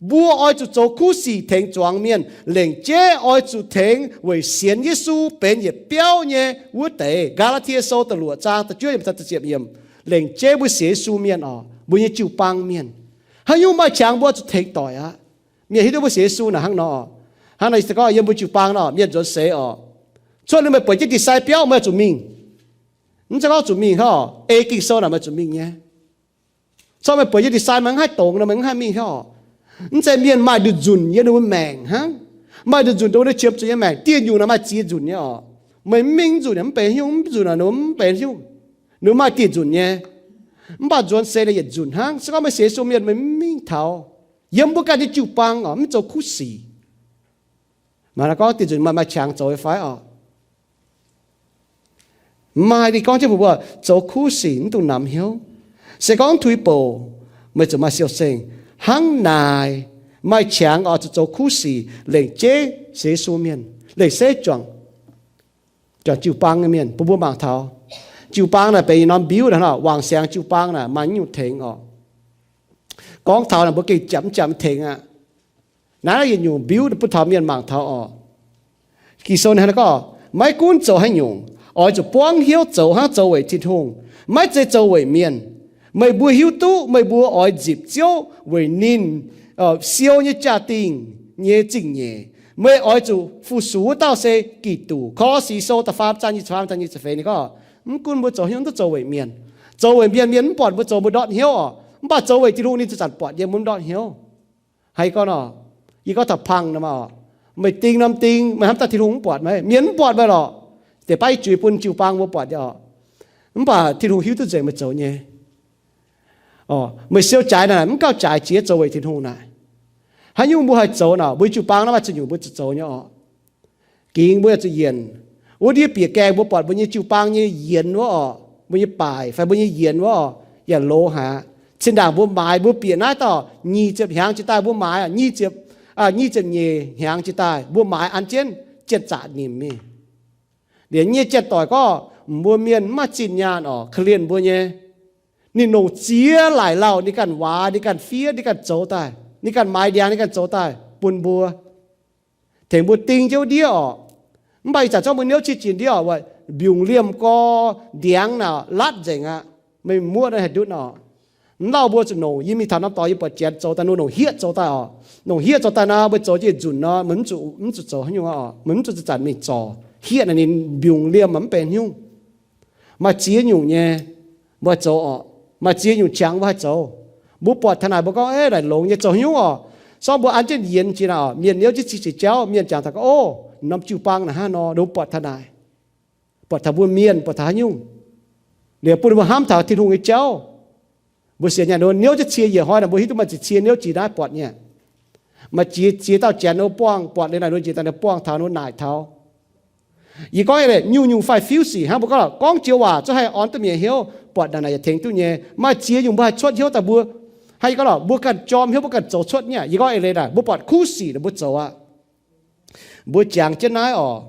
mbuo oix zuqc zoux kuv sic tengx zuangx mienh, lengc jeiv oix zuqc tengx weic sienx Yesu benx yietc biauv nyei wuov deix. Gaa^laa^tie Sou da'luoqc zaang da'juov yiemc, lengc jeiv mbuo sienx Yesu mienh oc, mbuo nyei jiu-baang mienh, haaix nyungc maaih qangx mbuo oix zuqc tengx doic aqv. Mienh hiuv duqv mbuo sienx Yesu naaic hnangv nor, hnangv naaic se gorngv yiem mbuo jiu-baang nor, mienh nzuonx seix oc, cuotv liuz meih buatc jienv da'faam biauv meih oix zuqc mingh. Mv zeiz gorngv zuqc mingh hnangv oc, ei Ging-Sou naaic meih zuqc mingh nyei. Corc meih buatc jienv da'faam meih mv haih dongz nor, meih mv haih mingh hnangv oc. Mv zeiz, mienh maaih nduqc nzunc yiem ninh mbuo maengc hnangv, maaih nduqc nzunc dongh ninh qiemx zuqc nyei maengc. Dieh nyungc naaic maaih ziex nzunc nyei oc. Meih mv mingh nzunc mv benx haaix nyungc, mv nzunc naaic mv benx haaix nyungc. Ninh maaih dieh nzunc nyei. Mv baac nzuonx seix naaic yietc nzunc hnangv. Se gorngv meih sienx Yesu mienh meih mv mingh taux, yiem mbuo ganh nyei jiu-baang oc, mv zoux kuv sic, maaih gorngv dieh nzunc maaih maaih qangx zoux fai oc? Maaih. Ninh gorngv jienv mbuox mbuo zoux kuv sic mv dungx namx hnyouv. Se gorngv tuix bouc, meih zuqc maaih siou-seng. Hnangv naaic, maaih qangx oix zuqc zoux kuv sic lengc jeiv sienx Yesu mienh, lengc jeiv juangc, juangc jiu-baang nyei mienh. Bun mbuo mangc taux jiu-baang naaic benx norm mbiuv naaic, wangc siangx jiu-baang naaic maaih nyungc tengx oc. Gorngv taux naaic mbuo gengh japc mv japc tengx aqv. Naaiv yietc nyungc mbiuv bun taux mienh mangc taux oc. Ging-Sou ninh gorngv, maiv gunv zoux haaix nyungc, oix zuqc buangv hnyouv zoux hnangv zoux weic Tin-Hungh, maiv zeiz zoux weic mienh. Meih mbuo hiuv duqv meih mbuo oix nzipc Ziouv weic ninh siou nyei jaa-dingh nyei zingh nyeic. Meih oix zuqc fu-sux wuov dauh se Giduc. Ko^lo^si Sou da'faam zaang nyic ziepc faam, zaang nyic ziepc feix ninh gorngv, mv gunv mbuo zoux hnyouv duqv zoux weic mienh. Zoux weic mienh, mienh mv buatc mbuo zoux, mbuo ndortv hnyouv oc. Mv baac zoux weic Tin-Hungh ninh zuqc zanc buatc yiem, mbuo mv ndortv hnyouv. Haiz gorngv nor, yie gorngv taux pang nor maah oc, meih ding norm ding, meih hnamv daaih Tin-Hungh mv buatc meih, mienh mv buatc meih lorqc. Deix baav yie zuiz bun jiu-baang mbuo buatc nyei oc. Mv baac Tin-Hungh hiuv duqv nzengc meih zoux nyei. Meih siou jaaix naaic mv gauh jaaix jiex zoux weic Tin-Hungh naaic. Haaix nyungc mbuo haih zoux nor, mbuo jiu-baang naaiv maaih ziex nyungc mbuo zuqc zoux nyei oc. Gingx mbuo zuqc yienc. Wuov ndiev bieqc gaengh mbuo buatc mbuo nyei jiu-baang nyei yienx wuov oc, mbuo nyei baaic fai mbuo nyei yienx wuov oc, yaac loz haic aqv. Zinh ndaangc mbuo maaiz, mbuo bieqc naaiv dauh nyic ziepc hnyangx jiex daaih, mbuo maaiz nyic ziepc, nyic ziepc nyeic hnyangx jiex daaih, mbuo maaiz an jienv janx-zaqc nimc mingh. Liemh nyei janx-doic gorngv, mbuo mienh mv maaih zinh nyaanh oc, korv-lienh mbuo nyei. Ninh longc ziex laaic lauh, ninh ganh waaz, ninh ganh fiev, ninh ganh zoux daaih, ninh ganh maaiz ndiangx, ninh ganh zoux daaih bun mbuo, tengx mbuo ding jienv wuov ndiev oc. Mv baac ih zanc zorqv mbuo niouv qiex jiez ndiev oc, mbiungc liemh gorx ndiangx naaic latv nzengc aqv. Meih muoqv naaiv haih ndutv oc. Mv lauh mbuo zuqc nongc, yie mingh taux norm dorngx yie buatc janx zoux daaih, ninh longc hieqv zoux daaih oc. Longc hieqv zoux daaih nor, mbuo zoux jienv nzunc nor, mv zuqc zoux haaix nyungc oc. Meih mv zuqc zanc-zanc mingh zorc. Hieqv naaic ninh mbiungc liemh mv benx haaix nyungc. Maaih ziex nyungc nyei mbuo haih zoux oc. Maaih ziex nyungc qangx mbuo haih zoux. Mbuo buatc taux naaic mbuo gorngv, eix, naaic longx nyei, zoux haaix nyungc oc. Sorng mbuo an jienv yienx jiex naaic oc. Mienh niouv jienv cing ziepc jauv, mienh jangx taux gorngv, o, norm jiu-baang naaic hnangv nor, mbuo buatc taux naaic. Buatc taux mbuo mienh, buatc taux haaix nyungc. Liuz bun mbuo hnamv taux Tin-Hungh nyei jauv. Mbuo sienx nyaanh nor, niouv jienv cie yietc hnoi naaic, mbuo hiuv duqv maaih ziex cie niouv jiex naaiv buatc nyei. Maaih ziex, ziex dauh janx nor buangh buatc liuz naaic, nor njiec daaih nor buangh taux nor naaic taux. Yie gorngv nyungc-nyungc fai fiuv sic hnangv mbuo gorngv lorqc, gorngv joux waac zungv haih orn duqv mienh hnyouv, buatc naaic naaic yaac tengx duqv nyei. Maaih ziex nyungc mbuo haih cuotv hnyouv daaih mbuo, hnangv yie gorngv lorqc, mbuo ganh jorm hnyouv, mbuo ganh zoux cuotv nyei. Yie gorngv eix leiz naaic, mbuo buatc kuv sic naaic mbuo zoux aqv. Mbuo jangx jienv naaiv oc.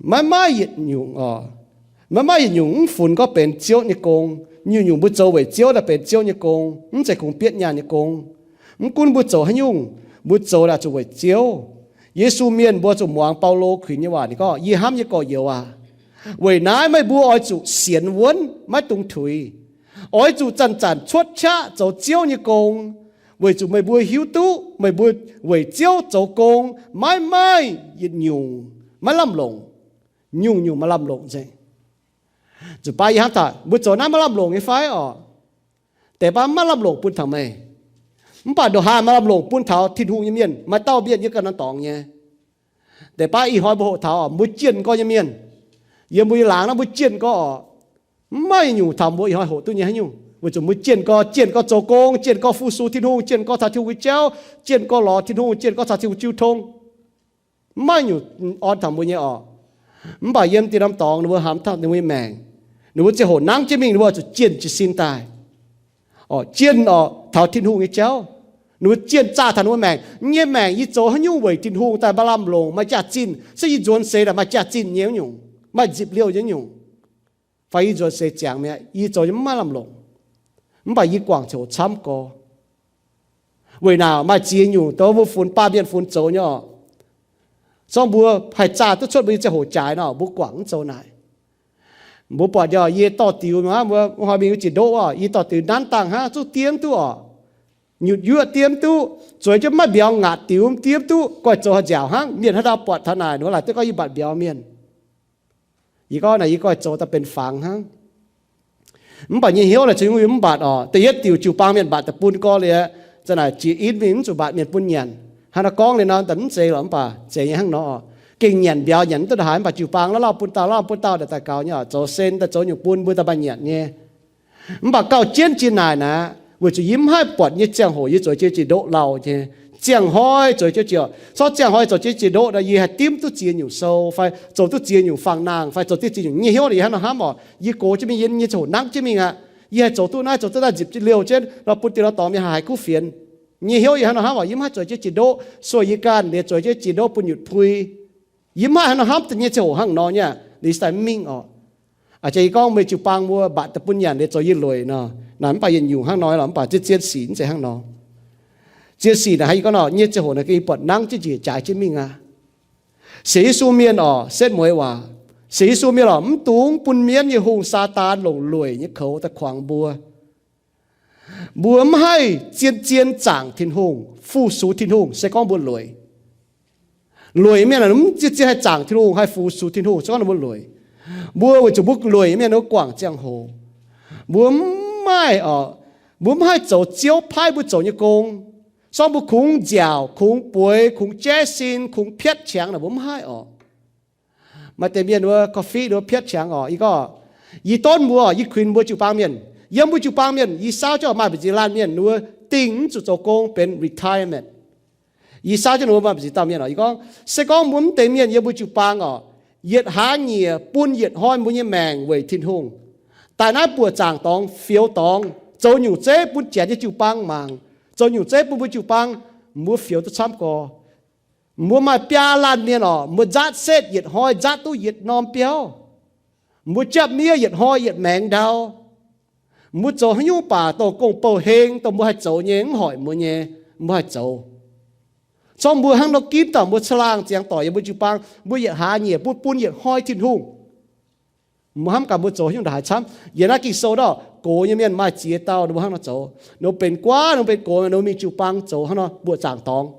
Maiv maaih yietc nyungc oc. Maiv maaih yietc nyungc mv funx gorngv benx Ziouv nyei gong. Nyungc-nyungc mbuo zoux weic Ziouv daaih benx Ziouv nyei gong, mv zeiz kungx bietv nyaanh nyei gong. Mv gunv mbuo zoux haaix nyungc, mbuo zoux naaic zuqc weic Ziouv. Yesu Mienh mbuo zuqc muangx Baulo kuinx nyei waac, ninh gorngv, yie hnamv nyei gorx-youz aac, weic naaiv meih mbuo oix zuqc sienx wuonv, maiv dungx tuix. Oix zuqc zanc-zanc cuotv qaqv zoux Ziouv nyei gong, weic zuqc meih mbuo hiuv duqv meih mbuo weic Ziouv zoux gong maiv maaih yietc nyungc maiv lamh longc. Nyungc-nyungc maaih lamh longc nzengc. Zuqc baav yie hnamv taux mbuo zoux naaiv maiv lamh longc nyei fai oc? Deix baav maiv lamh longc bun taux meih. Mv baac ndongc haaix maaih lamh longc bun taux Tin-Hungh nyei mienh, maaih dauh mienh yiem ganh norm dorngx nyei. Deix baav ih hnoi mbuo hoqc taux oc, mbuo jienh gorx nyei mienh, yiem mbuo nyei laangz naaiv mbuo jienh gorx oc. Mv maaih nyungc taux mbuo ih hnoi hoqc duqv nyei haaix nyungc, weic zuqc mbuo jienh gorx, jienh gorx zoux gong, jienh gorx fu-sux Tin-Hungh, jienh gorx caux Tin-Hungh nyei jauv, jienh gorx lorz Tin-Hungh, jienh gorx caux Tin-Hungh jiu tong. Mv maaih nyungc orn taux mbuo nyei oc. Mv baac yiem dien norm dorngx ninh mbuo hnamv taux ninh mbuo nyei maengc, ninh mbuo ziangh hoc nangv jienv mingh, ninh mbuo zuqc jienh jiez sin daaih. Oc, jienh oc, taux Tin-Hungh nyei jauv. Ninh mbuo jienh zaah taux ninh mbuo maengc. Yie nyei maengc yie zoux haaix nyungc weic Tin-Hungh daaih maaih lamh longc, maaih jaax-zinh, se yie nzuonx seix daaih maaih jaax-zinh nyei nyungc, maaih nzipc liouh nyei nyungc, fai yie nzuonx seix ziangx mi'aqv, yie zoux nyei mv maaih lamh longc. Mv baac yie guangc ziangh hoc camv gorx. Weic naaic maaih ziex nyungc dongh mbuo funx baamh mienh funx zoux nyei oc. Zorngv mbuo haih zaah duqv cuotv mbuo nyei ziangh hoc jaaix nor, mbuo guangc mv zoux naaic. Mbuo buatc nyei, yie dorh diux hnangv, mbuo hnoi mingh wuov jiex ndoqv oc, yie dorh diux nanv dangh hnangv, zungv diev mv duqv oc. Nyutc yuoqv diev mv duqv, zueiz jienv maiv mbiauz ngaatc diux diev mv duqv, goiv zoux haaix nziaauc hnangv. Mienh haaix dauh buatc taux naaic, ninh mbuo laaic duqv gorngv yie mbatc mbiauz mienh. Yie gorngv naaic yie goiv zoux daaih benx fangx hnangv. Mv baac nyei hnyouv naaic cingx yie mv mbatc oc. Da'yietv diuc jiu-baang mienh mbatc daaih bun gorx liuz, za'naaic jiex in mingh mv zuqc mbatc mienh bun nyanc. Hnangv naaiv gorngv liuz nor, mv zeiz lorqc, mv baac zeiz nyei hnangv nor oc. Gengh nyanc mbiauz nyanc mv duqv ndongc haaix, mv baac jiu-baang la'laauh bun dauh, la'laauh bun dauh, daaih daaih gaux nyei oc, zoux sen daaih zoux nyungc bun mbuo daaih maaih nyanc nyei. Mv baac gauh jienv jiex naaic naaic, weic zuqc yie mv haih buatc nyei ziangh hoc yie zueiz jienv jiex ndoqv lauh nyei. Ziangh hnoi zueiz jienv jiex, corc ziangh hnoi zoux jienv jiex ndoqv nor, yie haih dimv duqv ziex nyungc sou, fai zoux duqv ziex nyungc fangx nangh, fai zoux duqv ziex nyungc nyei hnyouv. Yie hnangv nor hnamv oc, yie gox jienv mingh, yie nyei ziangh hoc nangv jienv mingh aqv. Yie haih zoux duqv naaiv zoux duqv naaiv, nzipc jienv liouh jienv nor bun diex nor dorngx mienh haih haiz kuv fienx. Nyei hnyouv yie hnangv nor hnamv oc, yie mv haih zueiz jienv jiex ndoqv, sueih yie ganh liuz zueiz jienv jiex ndoqv bun nyutc pui. Yie mv haih hnangv nor hnamv daaih nyei ziangh hoc hnangv nor nyei, liuz daaih mv mingh oc. Aa, jiex yie gorngv meih jiu-baang mbuo mbatc daaih bun nyanc liuz zoux yie lueic nor, naaic mv baac yietc nyungc hnangv nor lorqc, mv baac zien zien sic mv zeiz hnangv nor. Zien sic naaic hnangv yie gorngv nor, nyei ziangh hoc naaic gengh yie buatc nangv jienv njiec jaaix jienv mingh aqv. Sienx Yesu mienh oc, setv mueiz waac, sienx Yesu mienh oc, mv dungx bun mienv nyei hungh Saadaan longc lueic nyei koux daaih kuangx mbuo. Mbuo mv haih zien-zien zaangc Tin-Hungh, fu-sux Tin-Hungh, se gorngv mbuo lueic. Lueic mienh mv zien-zien haih zaangc Tin-Hungh, haih fu-sux Tin-Hungh, se gorngv mbuo lueic. Mbuo weic zuqc mbuo lueic mienh mbuo guangc ziangh hoc. Mbuo mv maaih oc, mbuo mv haih zoux Ziouv paaiv mbuo zoux nyei gong. Zorngv mbuo kungx nziaauc, kungx bueix, kungx jaiv sin, kungx piatv qangx naaic mbuo mv haih oc. Maaih deix mienh wuov coffee wuov piatv qangx oc. Yie gorngv, yie donv mbuo, yie kuinx mbuo jiu-baang mienh. Yiem mbuo jiu-baang mienh, yie saauv jienv maaih mbu'ziex laanh mienh wuov dingh mv zuqc zoux gong benx retirement. Yie saauv jienv wuov maaih mbu'ziex dauh mienh oc. Yie gorngv, se gorngv mbuo mv deix mienh yiem mbuo jiu-baang oc, yietc hlaax nyieqc bun yietc hnoi mbuo nyei maengc weic Tin-Hungh, daaih naaiv buoqc zaangc dorngx, fioux dorngx, zoux nyungc zeiv bun janx nyei jiu-baang mangc, zoux nyungc zeiv bun mbuo jiu-baang, mbuo fioux duqv camv gorx. Mbuo maaih biaa laanh mienh oc, mbuo nzaatv setv yietc hnoi nzaatv duqv yietc norm biauv. Mbuo japv miev yietc hnoi yietc maengx ndau. Mbuo zoux haaix nyungc baac dongh gong-bou heng, dongh mbuo haih zoux nyei, mv hoic mbuo nyei, mbuo haih zoux. Zorngv mbuo hnangv nor ginv dauh mbuo caangh laangh ziangx doic yiem mbuo jiu-baang, mbuo yietc hlaax nyieqc bun bun yietc hnoi Tin-Hungh. Mbuo hnamv gaax mbuo zoux haaix nyungc ndongc haaix camv. Yiem naaiv Ging-Sou ndortv gox nyei mienh maaih ziex dauh ninh mbuo hnangv nor zoux. Ninh mbuo benx guaav, ninh mbuo benx gox, ninh mbuo mingh jiu-baang zoux hnangv nor buoqc zaangc dorngx.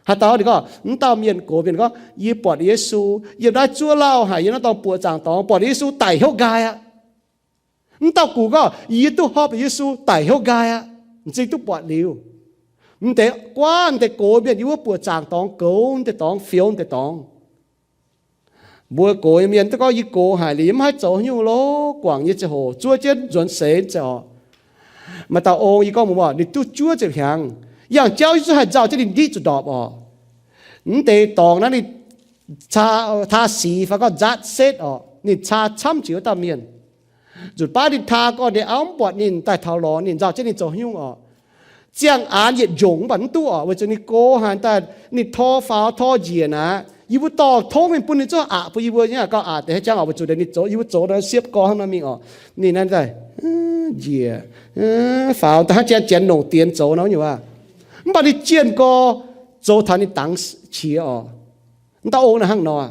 Haaix dauh ninh gorngv, mv dauh mienh gox mienh gorngv, yie buatc Yesu yiem naaiv zuov lauh haic, yiem naaiv dorngx buoqc zaangc dorngx, buatc Yesu daic hnyouv nqaai aqv. Mv dauh gux gorngv, yie duqv horpc Yesu daic hnyouv nqaai aqv, m'zing duqv buatc liuz. M'deix guaav, m'deix gox mienh yiem wuov buoqc zaangc dorngx goux m'deix dorngx, fioux m'deix dorngx. Mbuo gox nyei mienh duqv gorngv yie gox haic liuz yie mv haih zoux haaix nyungc lorqc, guangc nyei ziangh hoc zuov jienv nzuonx seix zeiz oc. Maaih dauh ong yie gorngv mbuox ninh duqv juov ziepc hnyangx, yangh jauv yie zungv haih nzauh jienv ninh ndiqv zuqc ndorpc oc. M'deix dorngx naaiv ninh taa sic fai gorngv nzaatv setv oc, ninh taa camv jiex wuov dauh mienh. Nzunc baav ninh taa gorngv ninh auv mv buatc ninh daaih taux lorz ninh, nzauh jienv ninh zoux haaix nyungc oc. Ziangh aanx yietc njongc mv baac mv duqv oc, weic zuqc ninh gox haic daaih, ninh tor faaux tor njiec naaic, yie mbuo dorh tongv mingh bun ninh zungv aqc bun yie mbuo nyei, gauh aqc deix haaix jangx oc, weic zuqc ninh zoux, yie mbuo zoux naaiv siepv gorx hnangv nor mingh oc. Ninh naaiv daaih njiec faaux daaih hnangv janx nongc dienx zoux nor nyungc aav. Mv baac ninh jienh gorx zoux taux ninh dangx qiex oc. Mv dauh ong naaiv hnangv nor.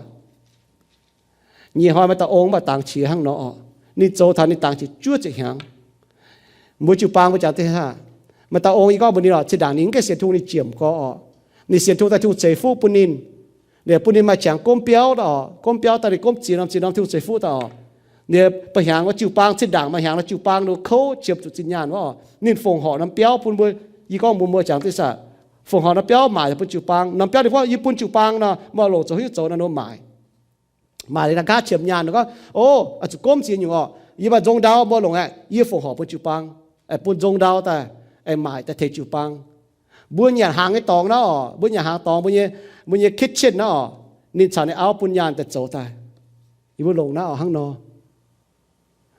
Nyei hnoi maaih dauh ong mv baac dangx qiex hnangv nor oc. Ninh zoux taux ninh dangx qiex juov ziepc hnyangx. Mbuo jiu-baang mbuo jangx deix hnangv. Maaih dauh ong yie gorngv mbuox ninh oc, zinh ndaangc ninh mv gaengh sienx Tin-Hungh ninh jiemc gorx oc. Ninh sienx Tin-Hungh daaih Tin-Hungh ceix fuqv bun ninh. Ninh bun ninh maaih qangx gomv biauv daaih oc. Gomv biauv daaih ninh gomv ziex norm ziex norm Tin-Hungh ceix fuqv daaih oc. Ninh ba'hnyangx wuov jiu-baang zinh ndaangc maaih hnyangx nor jiu-baang ninh kouv qiemx zuqc zinh nyaanh wuov oc. Ninh fongc horc norm biauv bun mbuo, yie gorngv mbuox mbuo jangx deix hnangv. Fongc horc norm biauv maaic bun jiu-baang. Norm biauv ninh gorngv yie bun jiu-baang nor, meih longc zoux haaix nyungc zoux nor, ninh mbuo maaic. Maaic liuz naaic nqa'haav qiemx nyaanh nor gorngv, o, zuqc gomv ziex nyungc oc. Yie maaih nzong ndau mbuo longc aqv, yie fongc horc bun jiu-baang, bun nzong ndau daaih, aengx maaic daaih tengx jiu-baang. Mbuo nyanc hnaangx nyei dorngx naaiv oc, mbuo nyanc hnaangx dorngx mbuo nyei, mbuo nyei kitchen naaiv oc, ninh caux ninh auv bun nyaanh daaih zoux daaih. Yie mbuo longc naaiv oc hnangv nor.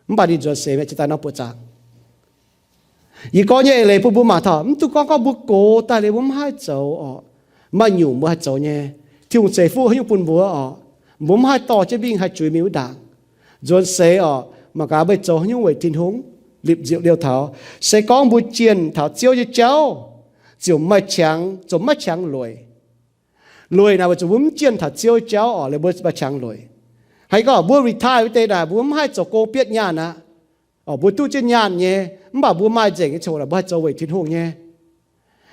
Mv baac ninh nzuonx seix mi'aqv, jiex daaih norm buoqc zaangc. Yie gorngv nyei eix leiz bun mbuo mangc taux, mv dungx gorngv gorngv mbuo gox daaih liuz mbuo mv haih zoux orqc. Maaih nyungc mbuo haih zoux nyei. Tin-Hungh ceix fuqv haaix nyungc bun mbuo orqc. Mbuo mv haih dorh jienv mingh haih zuiz mingh wuov ndaangc. Nzuonx seix orqc, mangc gaax meih zoux haaix nyungc weic Tin-Hungh. Lipc nziepc liouh taux, se gorngv mbuo jienh taux Ziouv nyei jauv, ziouc maaih qangx, ziouc maiv qangx lueic. Lueic naaic weic zuqc mbuo mv jienh taux Ziouv nyei jauv orqc, liuz mbuo maaih qangx lueic. Haaix gorngv mbuo retire wuov deix naaic mbuo mv haih zoux gong bietv nyaanh aqv. Orqc, mbuo duqv jienv nyaanh nyei, mv baac mbuo maaih nzengc nyei ziangh hoc naaic mbuo haih zoux weic Tin-Hungh nyei.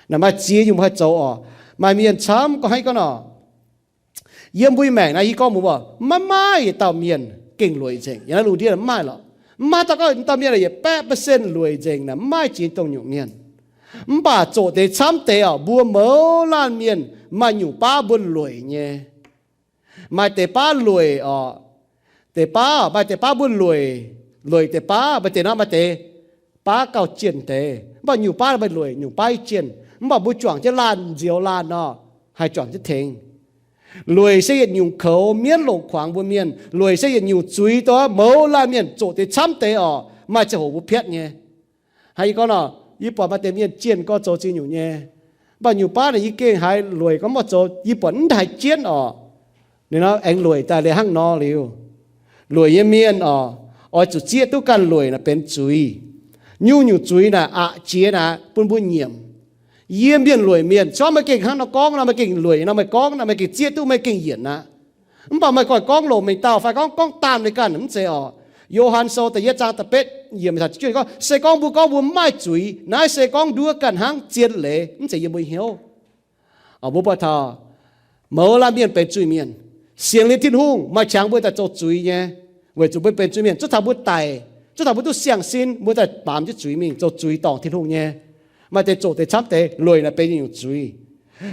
Naaic maaih ziex nyungc mbuo haih zoux orqc. Maaih mienh camv gorngv haaix gorngv orqc, yiem mbuo nyei maengc naaiv yie gorngv mbuo mbuo, maiv maaih yietc dauh mienh gengh lueic nzengc. Yiem naaiv lungh ndiev mv maaih lorqc. Mv maaih dauh gorngv dauh mienh yietc baeqv percent lueic nzengc naaic, mv maaih jiex dongh nyungc mienh. Mv baac zoqc deix camv deix orqc, mbuo mouz laanh mienh maaih nyungc baav mbuo lueic nyei. Maaih deix baav lueic orqc. Deix baav, maaih deix baav mbuo lueic, lueic deix baav, maaih deix nor maaih deix baav gauh jienh deix. Mv baac nyungc baav maaih lueic, nyungc baav jienh. Mv baac mbuo juangc jienv laanh nzioux laanh nor, haih juangc jienv tengx. Lueic se yietc nyungc koux mienv longc kuangx mbuo mienh. Lueic se yietc nyungc zuiz dongh mouz laanh mienh zoqc deix camv deix orqc, maaih ziangh hoc mbuo piatv nyei. Haaix yie gorngv nor, yie buatc maaih deix mienh jienh gorx zoux ziex nyungc nyei. Mv baac nyungc baav naaic yie gengh haiz lueic gorngv mv zoux, yie buatc mv haih jienv orqc. Ninh nor aengx lueic daaih liuz hnangv nor liuz. Lueic nyei mienh orqc, oix zuqc zieqv duqv ganh lueic naaic benx zuiz. Nyungc-nyungc zuiz naaic aqc jiex naaic bun mbuo nyiemc. Yie mienh lueic mienh, se gorngv meih gengh hnangv nor gorngv nor, meih gengh lueic nor meih gorngv naaic, meih gengh zieqv duqv, meih gengh yienc aqv. Mv baac meih goiv gorngv longc mengh dauh fai gorngv gorngv daanh meih ganh mv zeiz orqc. Yo^han Sou da'yietv zaang da'betv yiemc gorngv, se gorngv mbuo gorngv mbuo mv maaih zuiz, naaiv se gorngv nduov ganh hnangv zien leiz, mv zeiz yiem mbuo hnyouv. Mbuo buatc taux mouz laanh mienh benx zuiz-mienh, sienx liuz Tin-Hungh maaih qangx mbuo daaih zoux zuiz nyei, weic zuqc mbuo benx zuiz-mienh, zuov taux mbuo daic, zuov taux mbuo duqv siang-sin, mbuo daaih baamz jienv zuiz mingh zoux zuiz dorngc Tin-Hungh nyei. Maaih deix zoqc deix camv deix, lueic naaic benx nyungc zuiz.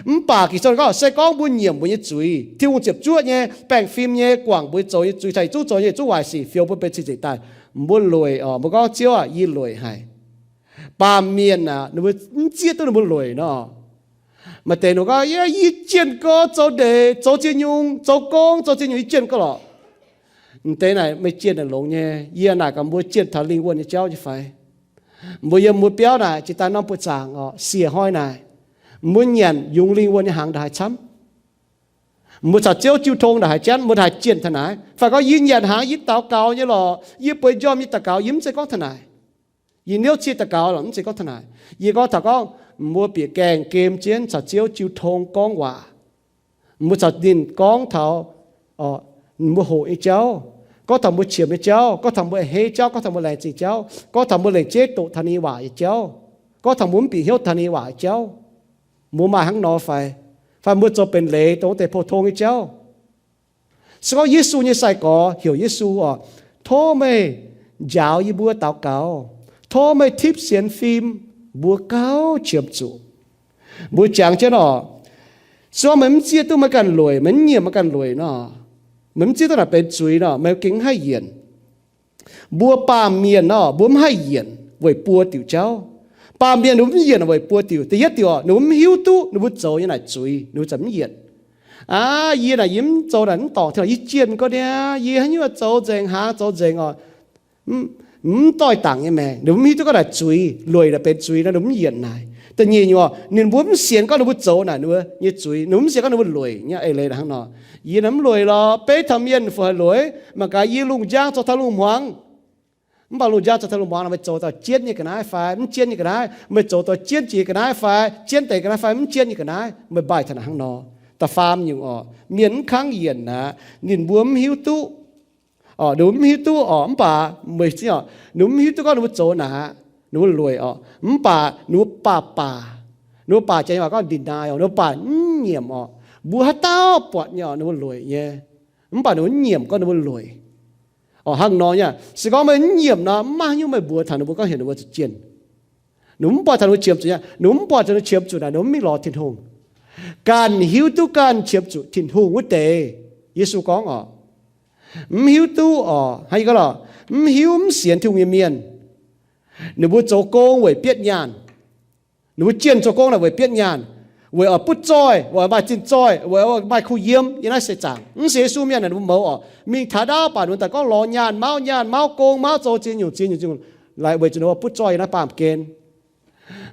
Mv baac Ging-Sou gorngv se gorngv mbuo nyiemc mbuo nyei zuiz, Tin-Hungh ziepc zuoqv nyei, baengh fim nyei, guangc mbuo zoux nyei zuiz, taux yietc zungv zoux nyei yietc zungv waaic sic, fioux mbuo benx cing-nzengc daaih. Mbuo lueic orqc, mbuo gorngv, Ziouv aah, yie lueic haic. Baamh mienh aah, ninh mbuo mv zieqv duqv ninh mbuo lueic nor. Maaih deix ninh gorngv, yie jienh gorx zoux ndeic, zoux ziex nyungc, zoux gong, zoux ziex nyungc, yie jienh gorx lorqc. M'deix naaic meih jienh naaic longx nyei. Yie naaic gaax mbuo jienh taux lingh wuonh nyei jauv nyei fai? Mbuo yiem mbuo biauv naaic jiex daaih norm buoqc zaangc orqc, sie hnoi naaic, mbuo nyanc yungz lingh wuonh nyei hnaangx ndongc haaix camv? Mbuo caux Ziouv jiu tong ndongc haaix janv? Mbuo haih jienh taux naaic? Fai gorngv yie nyanc hnaangx, yie daux gaux nyei lorqc, yie bueix njormh nyei daux gaux, yie mv zeiz gorngv taux naaic. Yie niouv cie daux gaux lorqc, mv zeiz gorngv taux naaic. Yie gorngv taux gorngv mbuo bieqc gaengh gem jienv caux Ziouv jiu tong gorngv waac. Mbuo caux ninh gorngv taux mbuo hoqc nyei jauv, gorngv taux mbuo qiemx nyei jauv, gorngv taux mbuo a'hneiv jauv, gorngv taux mbuo laengz zingh jauv, gorngv taux mbuo lengc jeiv doqc taux ninh nyei waac nyei jauv, gorngv taux mbuo mv bieqc hnyouv taux ninh nyei waac nyei jauv. Mbuo maaih hnangv nor fai? Fai mbuo zoux benx leiz dongh wuov deix pou-tong nyei jauv? Se gorngv Yesu nyei sai-gorx heuc Yesu orqc, tov meih njaaux yie mbuo daux gaux, tov meih tipv sienx fim mbuo gauh qiemx zuqc. Mbuo jangx jienv orqc, se gorngv meih mv zieqv duqv meih ganh lueic, meih mv nyiemc meih ganh lueic nor, meih mv zieqv duqv naaic benx zuiz nor, meih gengh mv haih yienc. Mbuo baamh mienh nor, mbuo mv haih yienc weic buo diuc jauv. Baamh mienh ninh mbuo mv yienc weic buo diuc. Da'yietv diuc orqc, ninh mbuo mv hiuv duqv ninh mbuo zoux nyei naaic zuiz, ninh mbuo ziouc mv yienc. Aav, yie naaic yie mv zoux naaic mv dorngc Tin-Hungh, yie jienh gorx niaa, yie haaix nyungc zoux nzengc, hnaangx zoux nzengc orqc, mv doix-dangc nyei maengc. Ninh mbuo mv hiuv duqv gorngv naaic zuiz, lueic naaic benx zuiz nor, ninh mbuo mv yienc naaic. Da'nyeic nyungc orqc, ninh mbuo mv sienx gorngv ninh mbuo zoux naaic ninh mbuo nyei zuiz, ninh mbuo mv sienx gorngv ninh mbuo lueic nyei. Eix leiz naaic hnangv nor, yie naaic mv lueic lorqc. Beiv taux mienh fu haic lueic, mangc gaax yie lungh njang zoux taux lungh hmuangx. Mv baac lungh njang zoux taux lungh hmuangx nor, meih zoux taux jienv nyei ga'naaiv fai mv jienv nyei ga'naaiv? Meih zoux taux jienv jiex ga'naaiv fai jienv deix ga'naaiv fai mv jienv nyei ga'naaiv? Meih mbaaih taux naaic hnangv nor. Da'faam nyungc orqc, mienh mv kangv yienc aqv, ninh mbuo mv hiuv duqv. Orqc, ninh mbuo mv hiuv duqv orqc, mv baac meih zingv orqc, ninh mbuo mv hiuv duqv gorngv ninh mbuo zoux naaic, ninh mbuo lueic orqc, mv baac ninh mbuo baac baac, ninh mbuo baac jaax nyei waac gorngv deny orqc, ninh mbuo baac mv nyiemc orqc. Mbuo haaix dauh buatc nyei orqc, ninh mbuo lueic nyei, mv baac ninh mbuo mv nyiemc gorngv ninh mbuo lueic. Orqc, hnangv nor nyei, se gorngv meih mv nyiemc nor, mv maaih haaix nyungc meih mbuox taux ninh mbuo gorngv heuc ninh mbuo zuqc jienh. Ninh mbuo mv buatc taux ninh mbuo qiemx zuqc nyei, ninh mbuo mv buatc taux ninh mbuo qiemx zuqc naaic, ninh mbuo mv lorz Tin-Hungh. Ganh hiuv duqv ganh qiemx zuqc Tin-Hungh wuov deix, Yesu gorngv orqc, mv hiuv duqv orqc, hnangv yie gorngv lorqc, mv hiuv mv sienx Tin-Hungh nyei mienh, ninh mbuo zoux gong weic bietv nyaanh. Ninh mbuo jienh zoux gong naaic weic bietv nyaanh, weic oix butv zoih, weic oix maaih zinh zoih, weic oix maaih kuh yiem yiem naaiv seix zaangc. Mv sienx Yesu mienh naaic ninh mbuo mouz orqc, mingh taux ndaauv baac ninh mbuo daaih gorngv lorz nyaanh mauv, nyaanh mauv, gong mauv, zoux ziex nyungc ziex nyungc ziex nyungc, weic zuqc ninh mbuo butv zoih yiem naaiv baamh gen.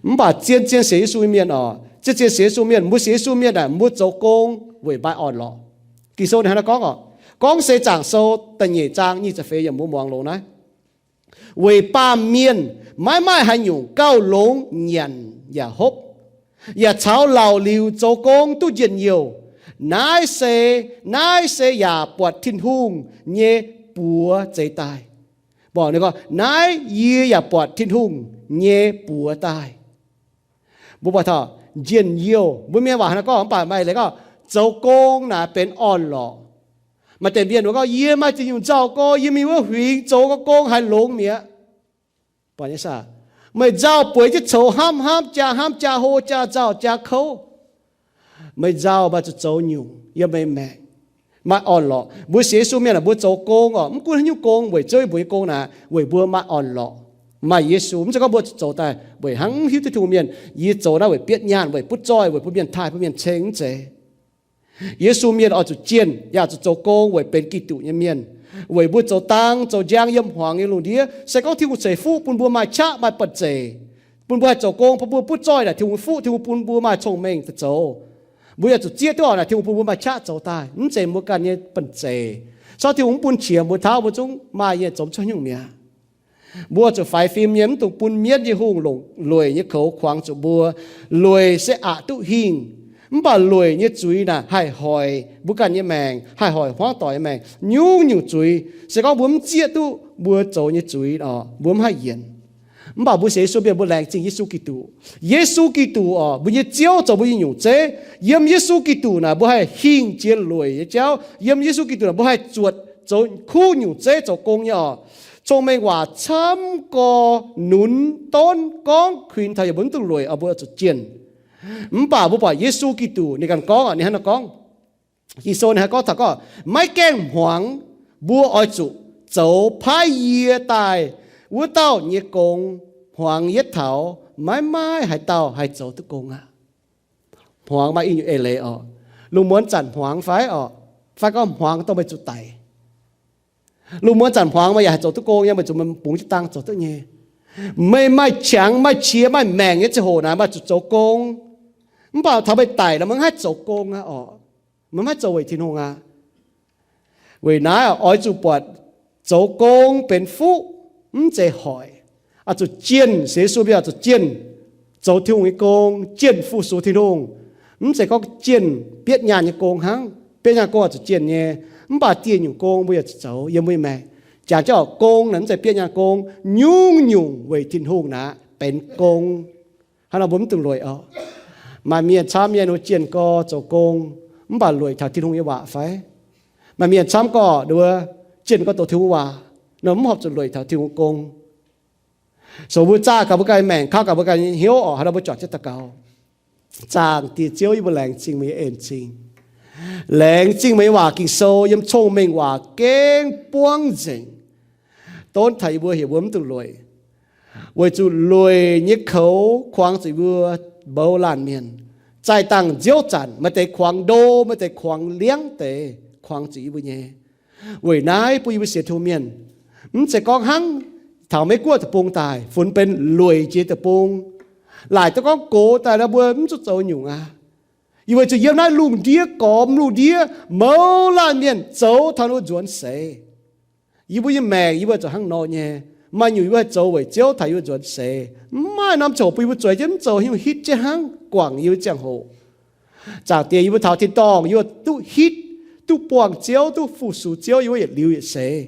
Mv baac zien-zien sienx Yesu mienh oc, zien-zien sienx Yesu mienh, mbuo sienx Yesu mienh aeqv, mbuo zoux gong weic maaih orn-lorqc. Ging-Sou ninh hnangv naaiv gorngv oc, Gorngv Se Zaangc Sou da'nyeic zaang nyic ziepc feix yiemc mbuo muangx longx naaiv, weic baamh mienh maiv maaih haaix nyungc gauh longx nyanc yaac hopv, yaac caux laauc liuz zoux gong duqv njien-youh. Naaiv se, naaiv se yaac buatc Tin-Hungh nyei buoz zeix daaih. Mborqv ninh gorngv, Naaiv yie yaac buatc Tin-Hungh nyei buoz daaih. Mbuo buatc taux njien-youh, mbuo mienh waac hnangv naaiv gorngv, mv baac maaih leiz gorngv zoux gong naaic benx orn-lorqc. Maaih deix mienh wuov gorngv, Yie maaih ziex nyungc nzauh gorx, yie mingh wuov huingx zoux gong haaix longx mi'aqv. Meih nzauh bueix jienv coux hnamv hnamv, jaa hnamv jaa hlo, jaa nzauh jaa kouv. Meih nzauh maaih zuqc zoux nyungc yiem meih maengc, maaih orn-lorqc. Mbuo sienx Yesu mienh aeqv, mbuo zoux gong oc, mv gunv haaix nyungc gong, weic Ziouv nyei mbuox nyei gong naaic, weic mbuo maaih orn-lorqc, maaih Yesu. Mv zeiz gorngv mbuo zuqc zoux daaih weic hnangv mv hiuv duqv Tin-Hungh mienh, yie zoux naaiv weic bietv nyaanh, weic butv zoih, weic bun mienh taaih, bun mienh ceng, mv zeiz. Yesu mienh oix zuqc jienh, yaac zuqc zoux gong weic benx Giduc nyei mienh, weic mbuo zoux dang zoux njang yiem hmuangx nyei lungh ndiev. Se gorngv Tin-Hungh ceix fuqv bun mbuo maaih qaqv maaih banh zeic, bun mbuo haih zoux gong, bun mbuo butv zoih naaic, Tin-Hungh fuqv, Tin-Hungh bun mbuo maaih cong-mengh daaih zoux. Mbuo yaac zuqc zieqv duqv oc naaic, Tin-Hungh bun mbuo maaih qaqv zoux daaih, mv zeiz mbuo ganh nyei banh zeic. Corc Tin-Hungh mv bun qiex mbuo taux mbuo zungv maaih nyei, zoux mv cuotv nyungc mi'aqv. Mbuo zuqc faix fim nyei, mv dungx bun mienv nyei hungh longc lueic nyei koux kuangx zuqc mbuo. Lueic se aqc duqv hingh, mv baac lueic nyei zuiz naaic haih hoic mbuo ganh nyei maengc, haih hoic hmuangv doic nyei maengc nyungc-nyungc zuiz. Se gorngv mbuo mv zieqv duqv mbuo zoux nyei zuiz oc, mbuo mv haih yienc. Mv baac mbuo sienx Yesu mienh mbuo laengz zingh Yesu Giduc. Yesu Giduc oc, mbuo nyei Ziouv zoux mbuo nyei nyungc zeiv. Yiem Yesu Giduc naaic mbuo haih hingh jiex lueic nyei jauv. Yiem Yesu Giduc naaic mbuo haih zuotc zoux kuv nyungc zeiv zoux gong nyei oc. Cong-mengh waac camv gorx nunz donv gorngv kuinx taux yaac mbuo mv dungx lueic oc, mbuo zuqc jienh. Mv baac mbuo buatc Yesu Giduc ninh ganh gorngv oc, ninh hnangv naaiv gorngv, Ging-Sou ninh hnangv gorngv taux gorngv, Maiv gaengh hmuangx mbuo oix zuqc zoux paaiv yie daaih wuov dauh nyei gong. Hmuangx yietv taux maiv maaih haaix dauh haih zoux duqv gong aqv. Hmuangx maaih i nyungc eix leiz oc. Lungh muonz zanc hmuangx fai oc, fai gorngv hmuangx dongh meih zuqc daic. Lungh muonz zanc hmuangx meih yaac haih zoux duqv gong nyei, meih zuqc meih bungx jienv dang zoux duqv nyei. Meih maaih qangx maaih qiex maaih maengc nyei ziangh hoc naaic maaih zuqc zoux gong. Mv baac taux meih daic nor meih mv haih zoux gong aqv oc. Meih mv haih zoux weic Tin-Hungh aqv. Weic naaiv oix zuqc buatc zoux gong benx fuqv, mv zeiz hoic. Oix zuqc jienh, sienx Yesu mienh oix zuqc jienh zoux Tin-Hungh nyei gong, jienh fu-sux Tin-Hungh. Mv zeiz gorngv jienh bietv nyaanh nyei gong hnangv. Bietv nyaanh gong oix zuqc jienh nyei, mv baac dieh nyungc gong mbuo yaac zuqc zoux yiem mbuo nyei maengc. Jangx jienv oc, gong naaic mv zeiz bietv nyaanh gong, nyungc-nyungc weic Tin-Hungh naaic benx gong. Hnangv nor mbuo mv dungx lueic oc. Maaih mienh camv mienh wuov jienh gorx zoux gong, mv baac lueic taux Tin-Hungh nyei waac fai? Maaih mienh camv gorx wuov jienh gorx doqc Tin-Hungh waac, nor mv horpc zuqc lueic taux Tin-Hungh gong. So mbuo zaah gaax mbuo ganh maengc, kaux gaax mbuo ganh nyei hnyouv oc. Hnangv nor mbuo juangc jienv daux gaux. Zaangc Diex Ziouv, yie mbuo laengz zingh meih nyei en-zingh. Laengz zingh meih nyei waac Ging-Sou yiem cong-mengh waac gengh buangv nzengc, donv taux yie mbuo heuc mbuo mv dungx lueic. Weic zuqc lueic nyei koux kuangx zuqc yie mbuo mouz laanh mienh. Zaih dangh nziouv zanc maaih deix kuangx ndo, maaih deix kuangx liangv deix kuangx zuqc yie mbuo nyei. Weic naaiv bun yie mbuo sienx Tin-Hungh mienh mv zeiz gorngv hnangv taux Meiv-Guoqv deic-bung daaih funx benx lueic jiex deic-bung, laaic duqv gorngv gox daaih nor mbuo mv zuqc zoux nyungc aqv. Yie mbuo zuqc yiem naaiv lungh ndiev gormx lungh ndiev mouz laanh mienh zoux taux ninh mbuo nzuonx seix. Yie mbuo nyei maengc yie mbuo zuqc hnangv nor nyei. Maaih nyungc yie mbuo haih zoux weic Ziouv taux yie mbuo nzuonx seix. Mv maaih norm ziangh hoc bun yie mbuo zueiz jienv mv zoux haaix nyungc, hitv jienv hnangv guangc yie mbuo ziangh hoc. Zaangc Diex, yie mbuo taux tin-dorngh yie mbuo duqv hitv, duqv buangh Ziouv, duqv fu-sux Ziouv, yie mbuo yietc liuz yietc seix.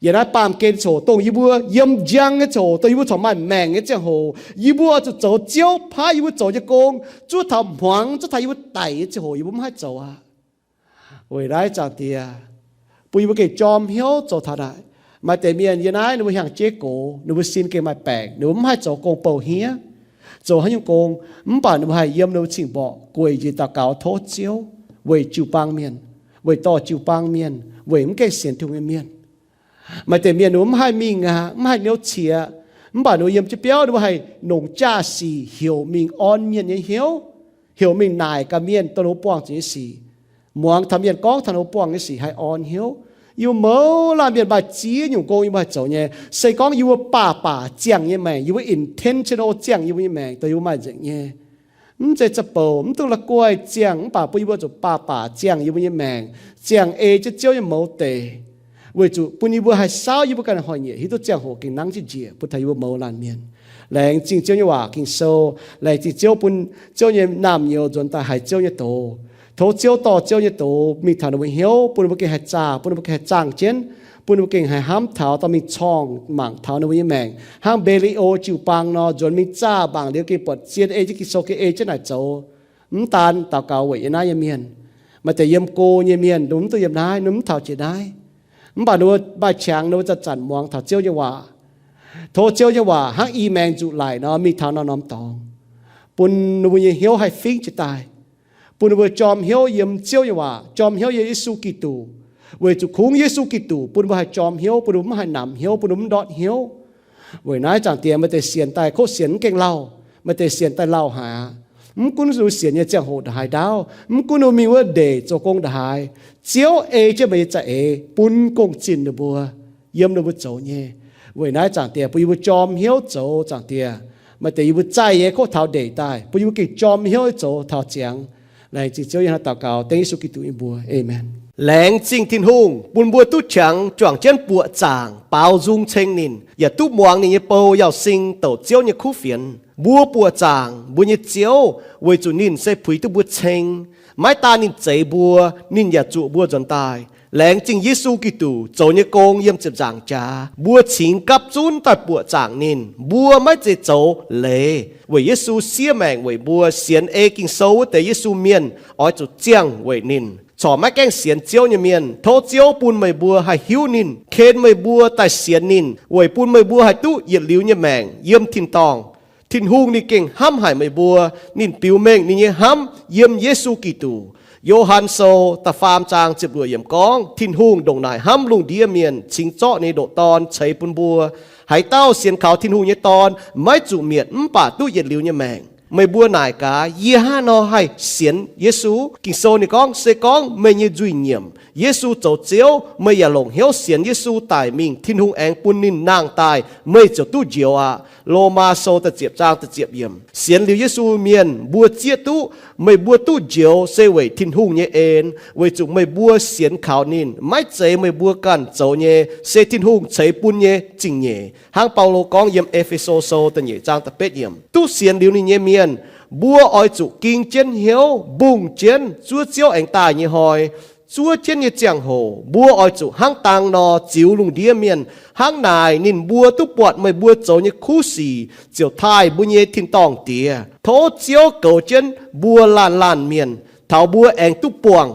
Yiem naaiv baamh gen ziangh hoc dongh yie mbuo yiem njang nyei ziangh hoc, dongh yie mbuo corc maaih maengc nyei ziangh hoc, yie mbuo oix zuqc zoux Ziouv paaiv yie mbuo zoux nyei gong, zuov taux hmuangx, zuov taux yie mbuo daic nyei ziangh hoc yie mbuo mv haih zoux aqv. Weic naaiv Zaangc Diex, bun yie mbuo gengh jorm hnyouv zoux taux naaic. Maaih deix mienh yiem naaiv ninh mbuo hiaangx jeiv gox, ninh mbuo sin gengh maaih baengc, ninh mbuo mv haih zoux gong bouh hniev, zoux haaix nyungc gong, mv baac ninh mbuo haih yiem ninh mbuo cing-mborqc gueic njiec daux gaux tov Ziouv weic jiu-baang mienh, weic dorh jiu-baang mienh, weic mv gaengh sienx Tin-Hungh nyei mienh. Maaih deix mienh ninh mbuo mv haih mingh aqv, mv haih niouv ciex, mv baac ninh mbuo yiem jienv biauv ninh mbuo haih nongc jaa-sic heuc mingh orn mienh nyei hnyouv, heuc mingh naaic gaax mienh dongh ninh mbuo buangh zuqc nyei sic, muangx taux mienh gorngv taux ninh mbuo buangh nyei sic haih orn hnyouv. Yie mbuo mouz laanh mienh maaih ziex nyungc gong yie mbuo haih zoux nyei. Se gorngv yie mbuo baac baac ziangh nyei maengc, yie mbuo intentional ziangh yie mbuo nyei maengc dongh yie mbuo maaih nzengc nyei. Mv zeiz za'bouc, mv duqv la'guaih ziangh, mv baac bun yie mbuo zuqc baac baac ziangh yie mbuo nyei maengc, ziangh ei jienv Ziouv nyei mouz deix, weic zuqc bun yie mbuo haih saauv yie mbuo ganh hoic nyieqc hiuv duqv ziangh hoc gengh nangv jienv njiec bun taux yie mbuo mouz laanh mienh. Laengz zingh Ziouv nyei waac Ging-Sou. Laengz zingh Ziouv bun Ziouv nyei naamh nyouz nzuonx daaih haiz Ziouv nyei doz. Tov Ziouv dorh Ziouv nyei doz mingh taux ninh mbuo hnyouv, bun ninh mbuo gengh haih zaah, bun ninh mbuo gengh haih zaangh jienv, bun ninh mbuo gengh haih hnamv taux dorh mingh corngh mangc taux ninh mbuo nyei maengc, hnangv Mbe^li^o jiu-baang nor, nzuonx mingh zaah mangc liuz gengh buatc zien ei jienv Ging-Sou, gengh ei jienv naaic zoux. Mv daan daux gaux weic yiem naaiv nyei mienh, maaih deix yiem go nyei mienh, ninh mbuo mv duqv yiem naaiv, ninh mbuo mv taux jiex naaiv. Mv baac ninh mbuo maaih qangx, ninh mbuo zanc-zanc muangx taux Ziouv nyei waac. Tov Ziouv nyei waac hnangv i maengx nzuqc laic nor mingh taux norm-norm dorngx, bun ninh mbuo nyei hnyouv haih fingv jiez daaih, bun ninh mbuo jorm hnyouv yiem Ziouv nyei waac, jorm hnyouv yiem Yesu Giduc, weic zuqc kungx Yesu Giduc bun ninh mbuo haih jorm hnyouv, bun ninh mbuo mv haih namx hnyouv, bun ninh mbuo mv ndortv hnyouv. Weic naaiv, Zaangc Diex, maaih deix sienx daaih kov sienx mv gaengh lauh, maaih deix sienx daaih lauh haic aqv. Mv gunv zuqc sienx nyei ziangh hoc ndongc haaix ndaauv, mv gunv ninh mbuo mingh wuov ndeic zoux gong ndongc haaix, Ziouv ei jienv meih nyei za'eix bun gong-zinh ninh mbuo, yiem ninh mbuo zoux nyei. Weic naaiv, Zaangc Diex, bun yie mbuo jorm hnyouv zoux, Zaangc Diex. Maaih deix yie mbuo zaih nyei kov taux ndeic daaih, bun yie mbuo gengh jorm hnyouv zoux taux ziangx. Laengz zingh Ziouv, yie hnangv naaiv daux gaux dengv Yesu Giduc nyei mbuox. Aamen. Laengz zingh Tin-Hungh bun mbuo duqv qangx juangc jienv buoqc zaangc baaux nzung ceng ninh, yaac duqv muangx ninh nyei bou Yauz Sing douc Ziouv nyei kuv fienx. Mbuo buoqc zaangc mbuo nyei Ziouv weic zuqc ninh se puix duqv mbuo ceng. Maiv daan ninh zeix mbuo, ninh yaac zuoqc mbuo nzuonx daaih. Laengz zingh Yesu Giduc zoux nyei gong yiem ziepc nzaangc jaax, mbuo cingx gapv zunv daaih buoqc zaangc ninh. Mbuo maiv zeiz zoux leiz weic Yesu siev maengc weic mbuo. Sienx ei Ging-Sou wuov deix Yesu mienh oix zuqc ziangh weic ninh. Corc maiv gaengh sienx Ziouv nyei mienh, tov Ziouv bun meih mbuo haih hiuv ninh, ken meih mbuo daaih sienx ninh, weic bun meih mbuo haih duqv yietc liuz nyei maengc yiem tin-dorngh. Tin-Hungh ninh gengh hnamv haic meih mbuo. Ninh biux mengh ninh nyei hnamv yiem Yesu Giduc. Yo^han Sou da'faam zaang ziepc luoqc yiemc gorngv, Tin-Hungh ndongc naaic hnamv lungh ndiev mienh, cingx zorqv ninh nyei ndoqc Dorn ceix bun mbuo. Haaix dauh sienx kaux Tin-Hungh nyei Dorn maiv zuqc mietc mv baac duqv yietc liuz nyei maengc. Meih mbuo naaic gaax, yie hnangv haaix nor haih sienx Yesu? Ging-Sou ninh gorngv, se gorngv meih nyei nzuih nyiemc, Yesu zoux Ziouv, meih yaac longc hnyouv sienx Yesu daic mingh, Tin-Hungh aengx bun ninh nangh daaih, meih ziouc duqv njoux aqv. Lomaa Sou da'ziepc zaang da'ziepc yiemc. Sienx liuz Yesu mienh mbuo zieqv duqv meih mbuo duqv njoux se weic Tin-Hungh nyei en, weic zuqc meih mbuo sienx kaux ninh. Maiv zeiz meih mbuo ganh zoux nyei, se Tin-Hungh ceix bun nyei zingh nyeic. Hnangv Baulo gorngv yiem E^fe^so Sou da'nyeic zaang da'betv yiemc. Duqv sienx liuz ninh nyei mienh, mbuo oix zuqc ging jienv hnyouv, mbungh jienv zuov Ziouv aengx daaih nyei hnoi. Zuov jienv nyei ziangh hoc mbuo oix zuqc hnangv dang nor ziux lungh ndiev mienh. Hnangv naaic ninh mbuo duqv buatc meih mbuo zoux nyei kuv sic ziouc taaih mbuo nyei tin-dorngh Diex. Tov Ziouv goux jienv mbuo laanh laanh mienh, taux mbuo aengx duqv buangh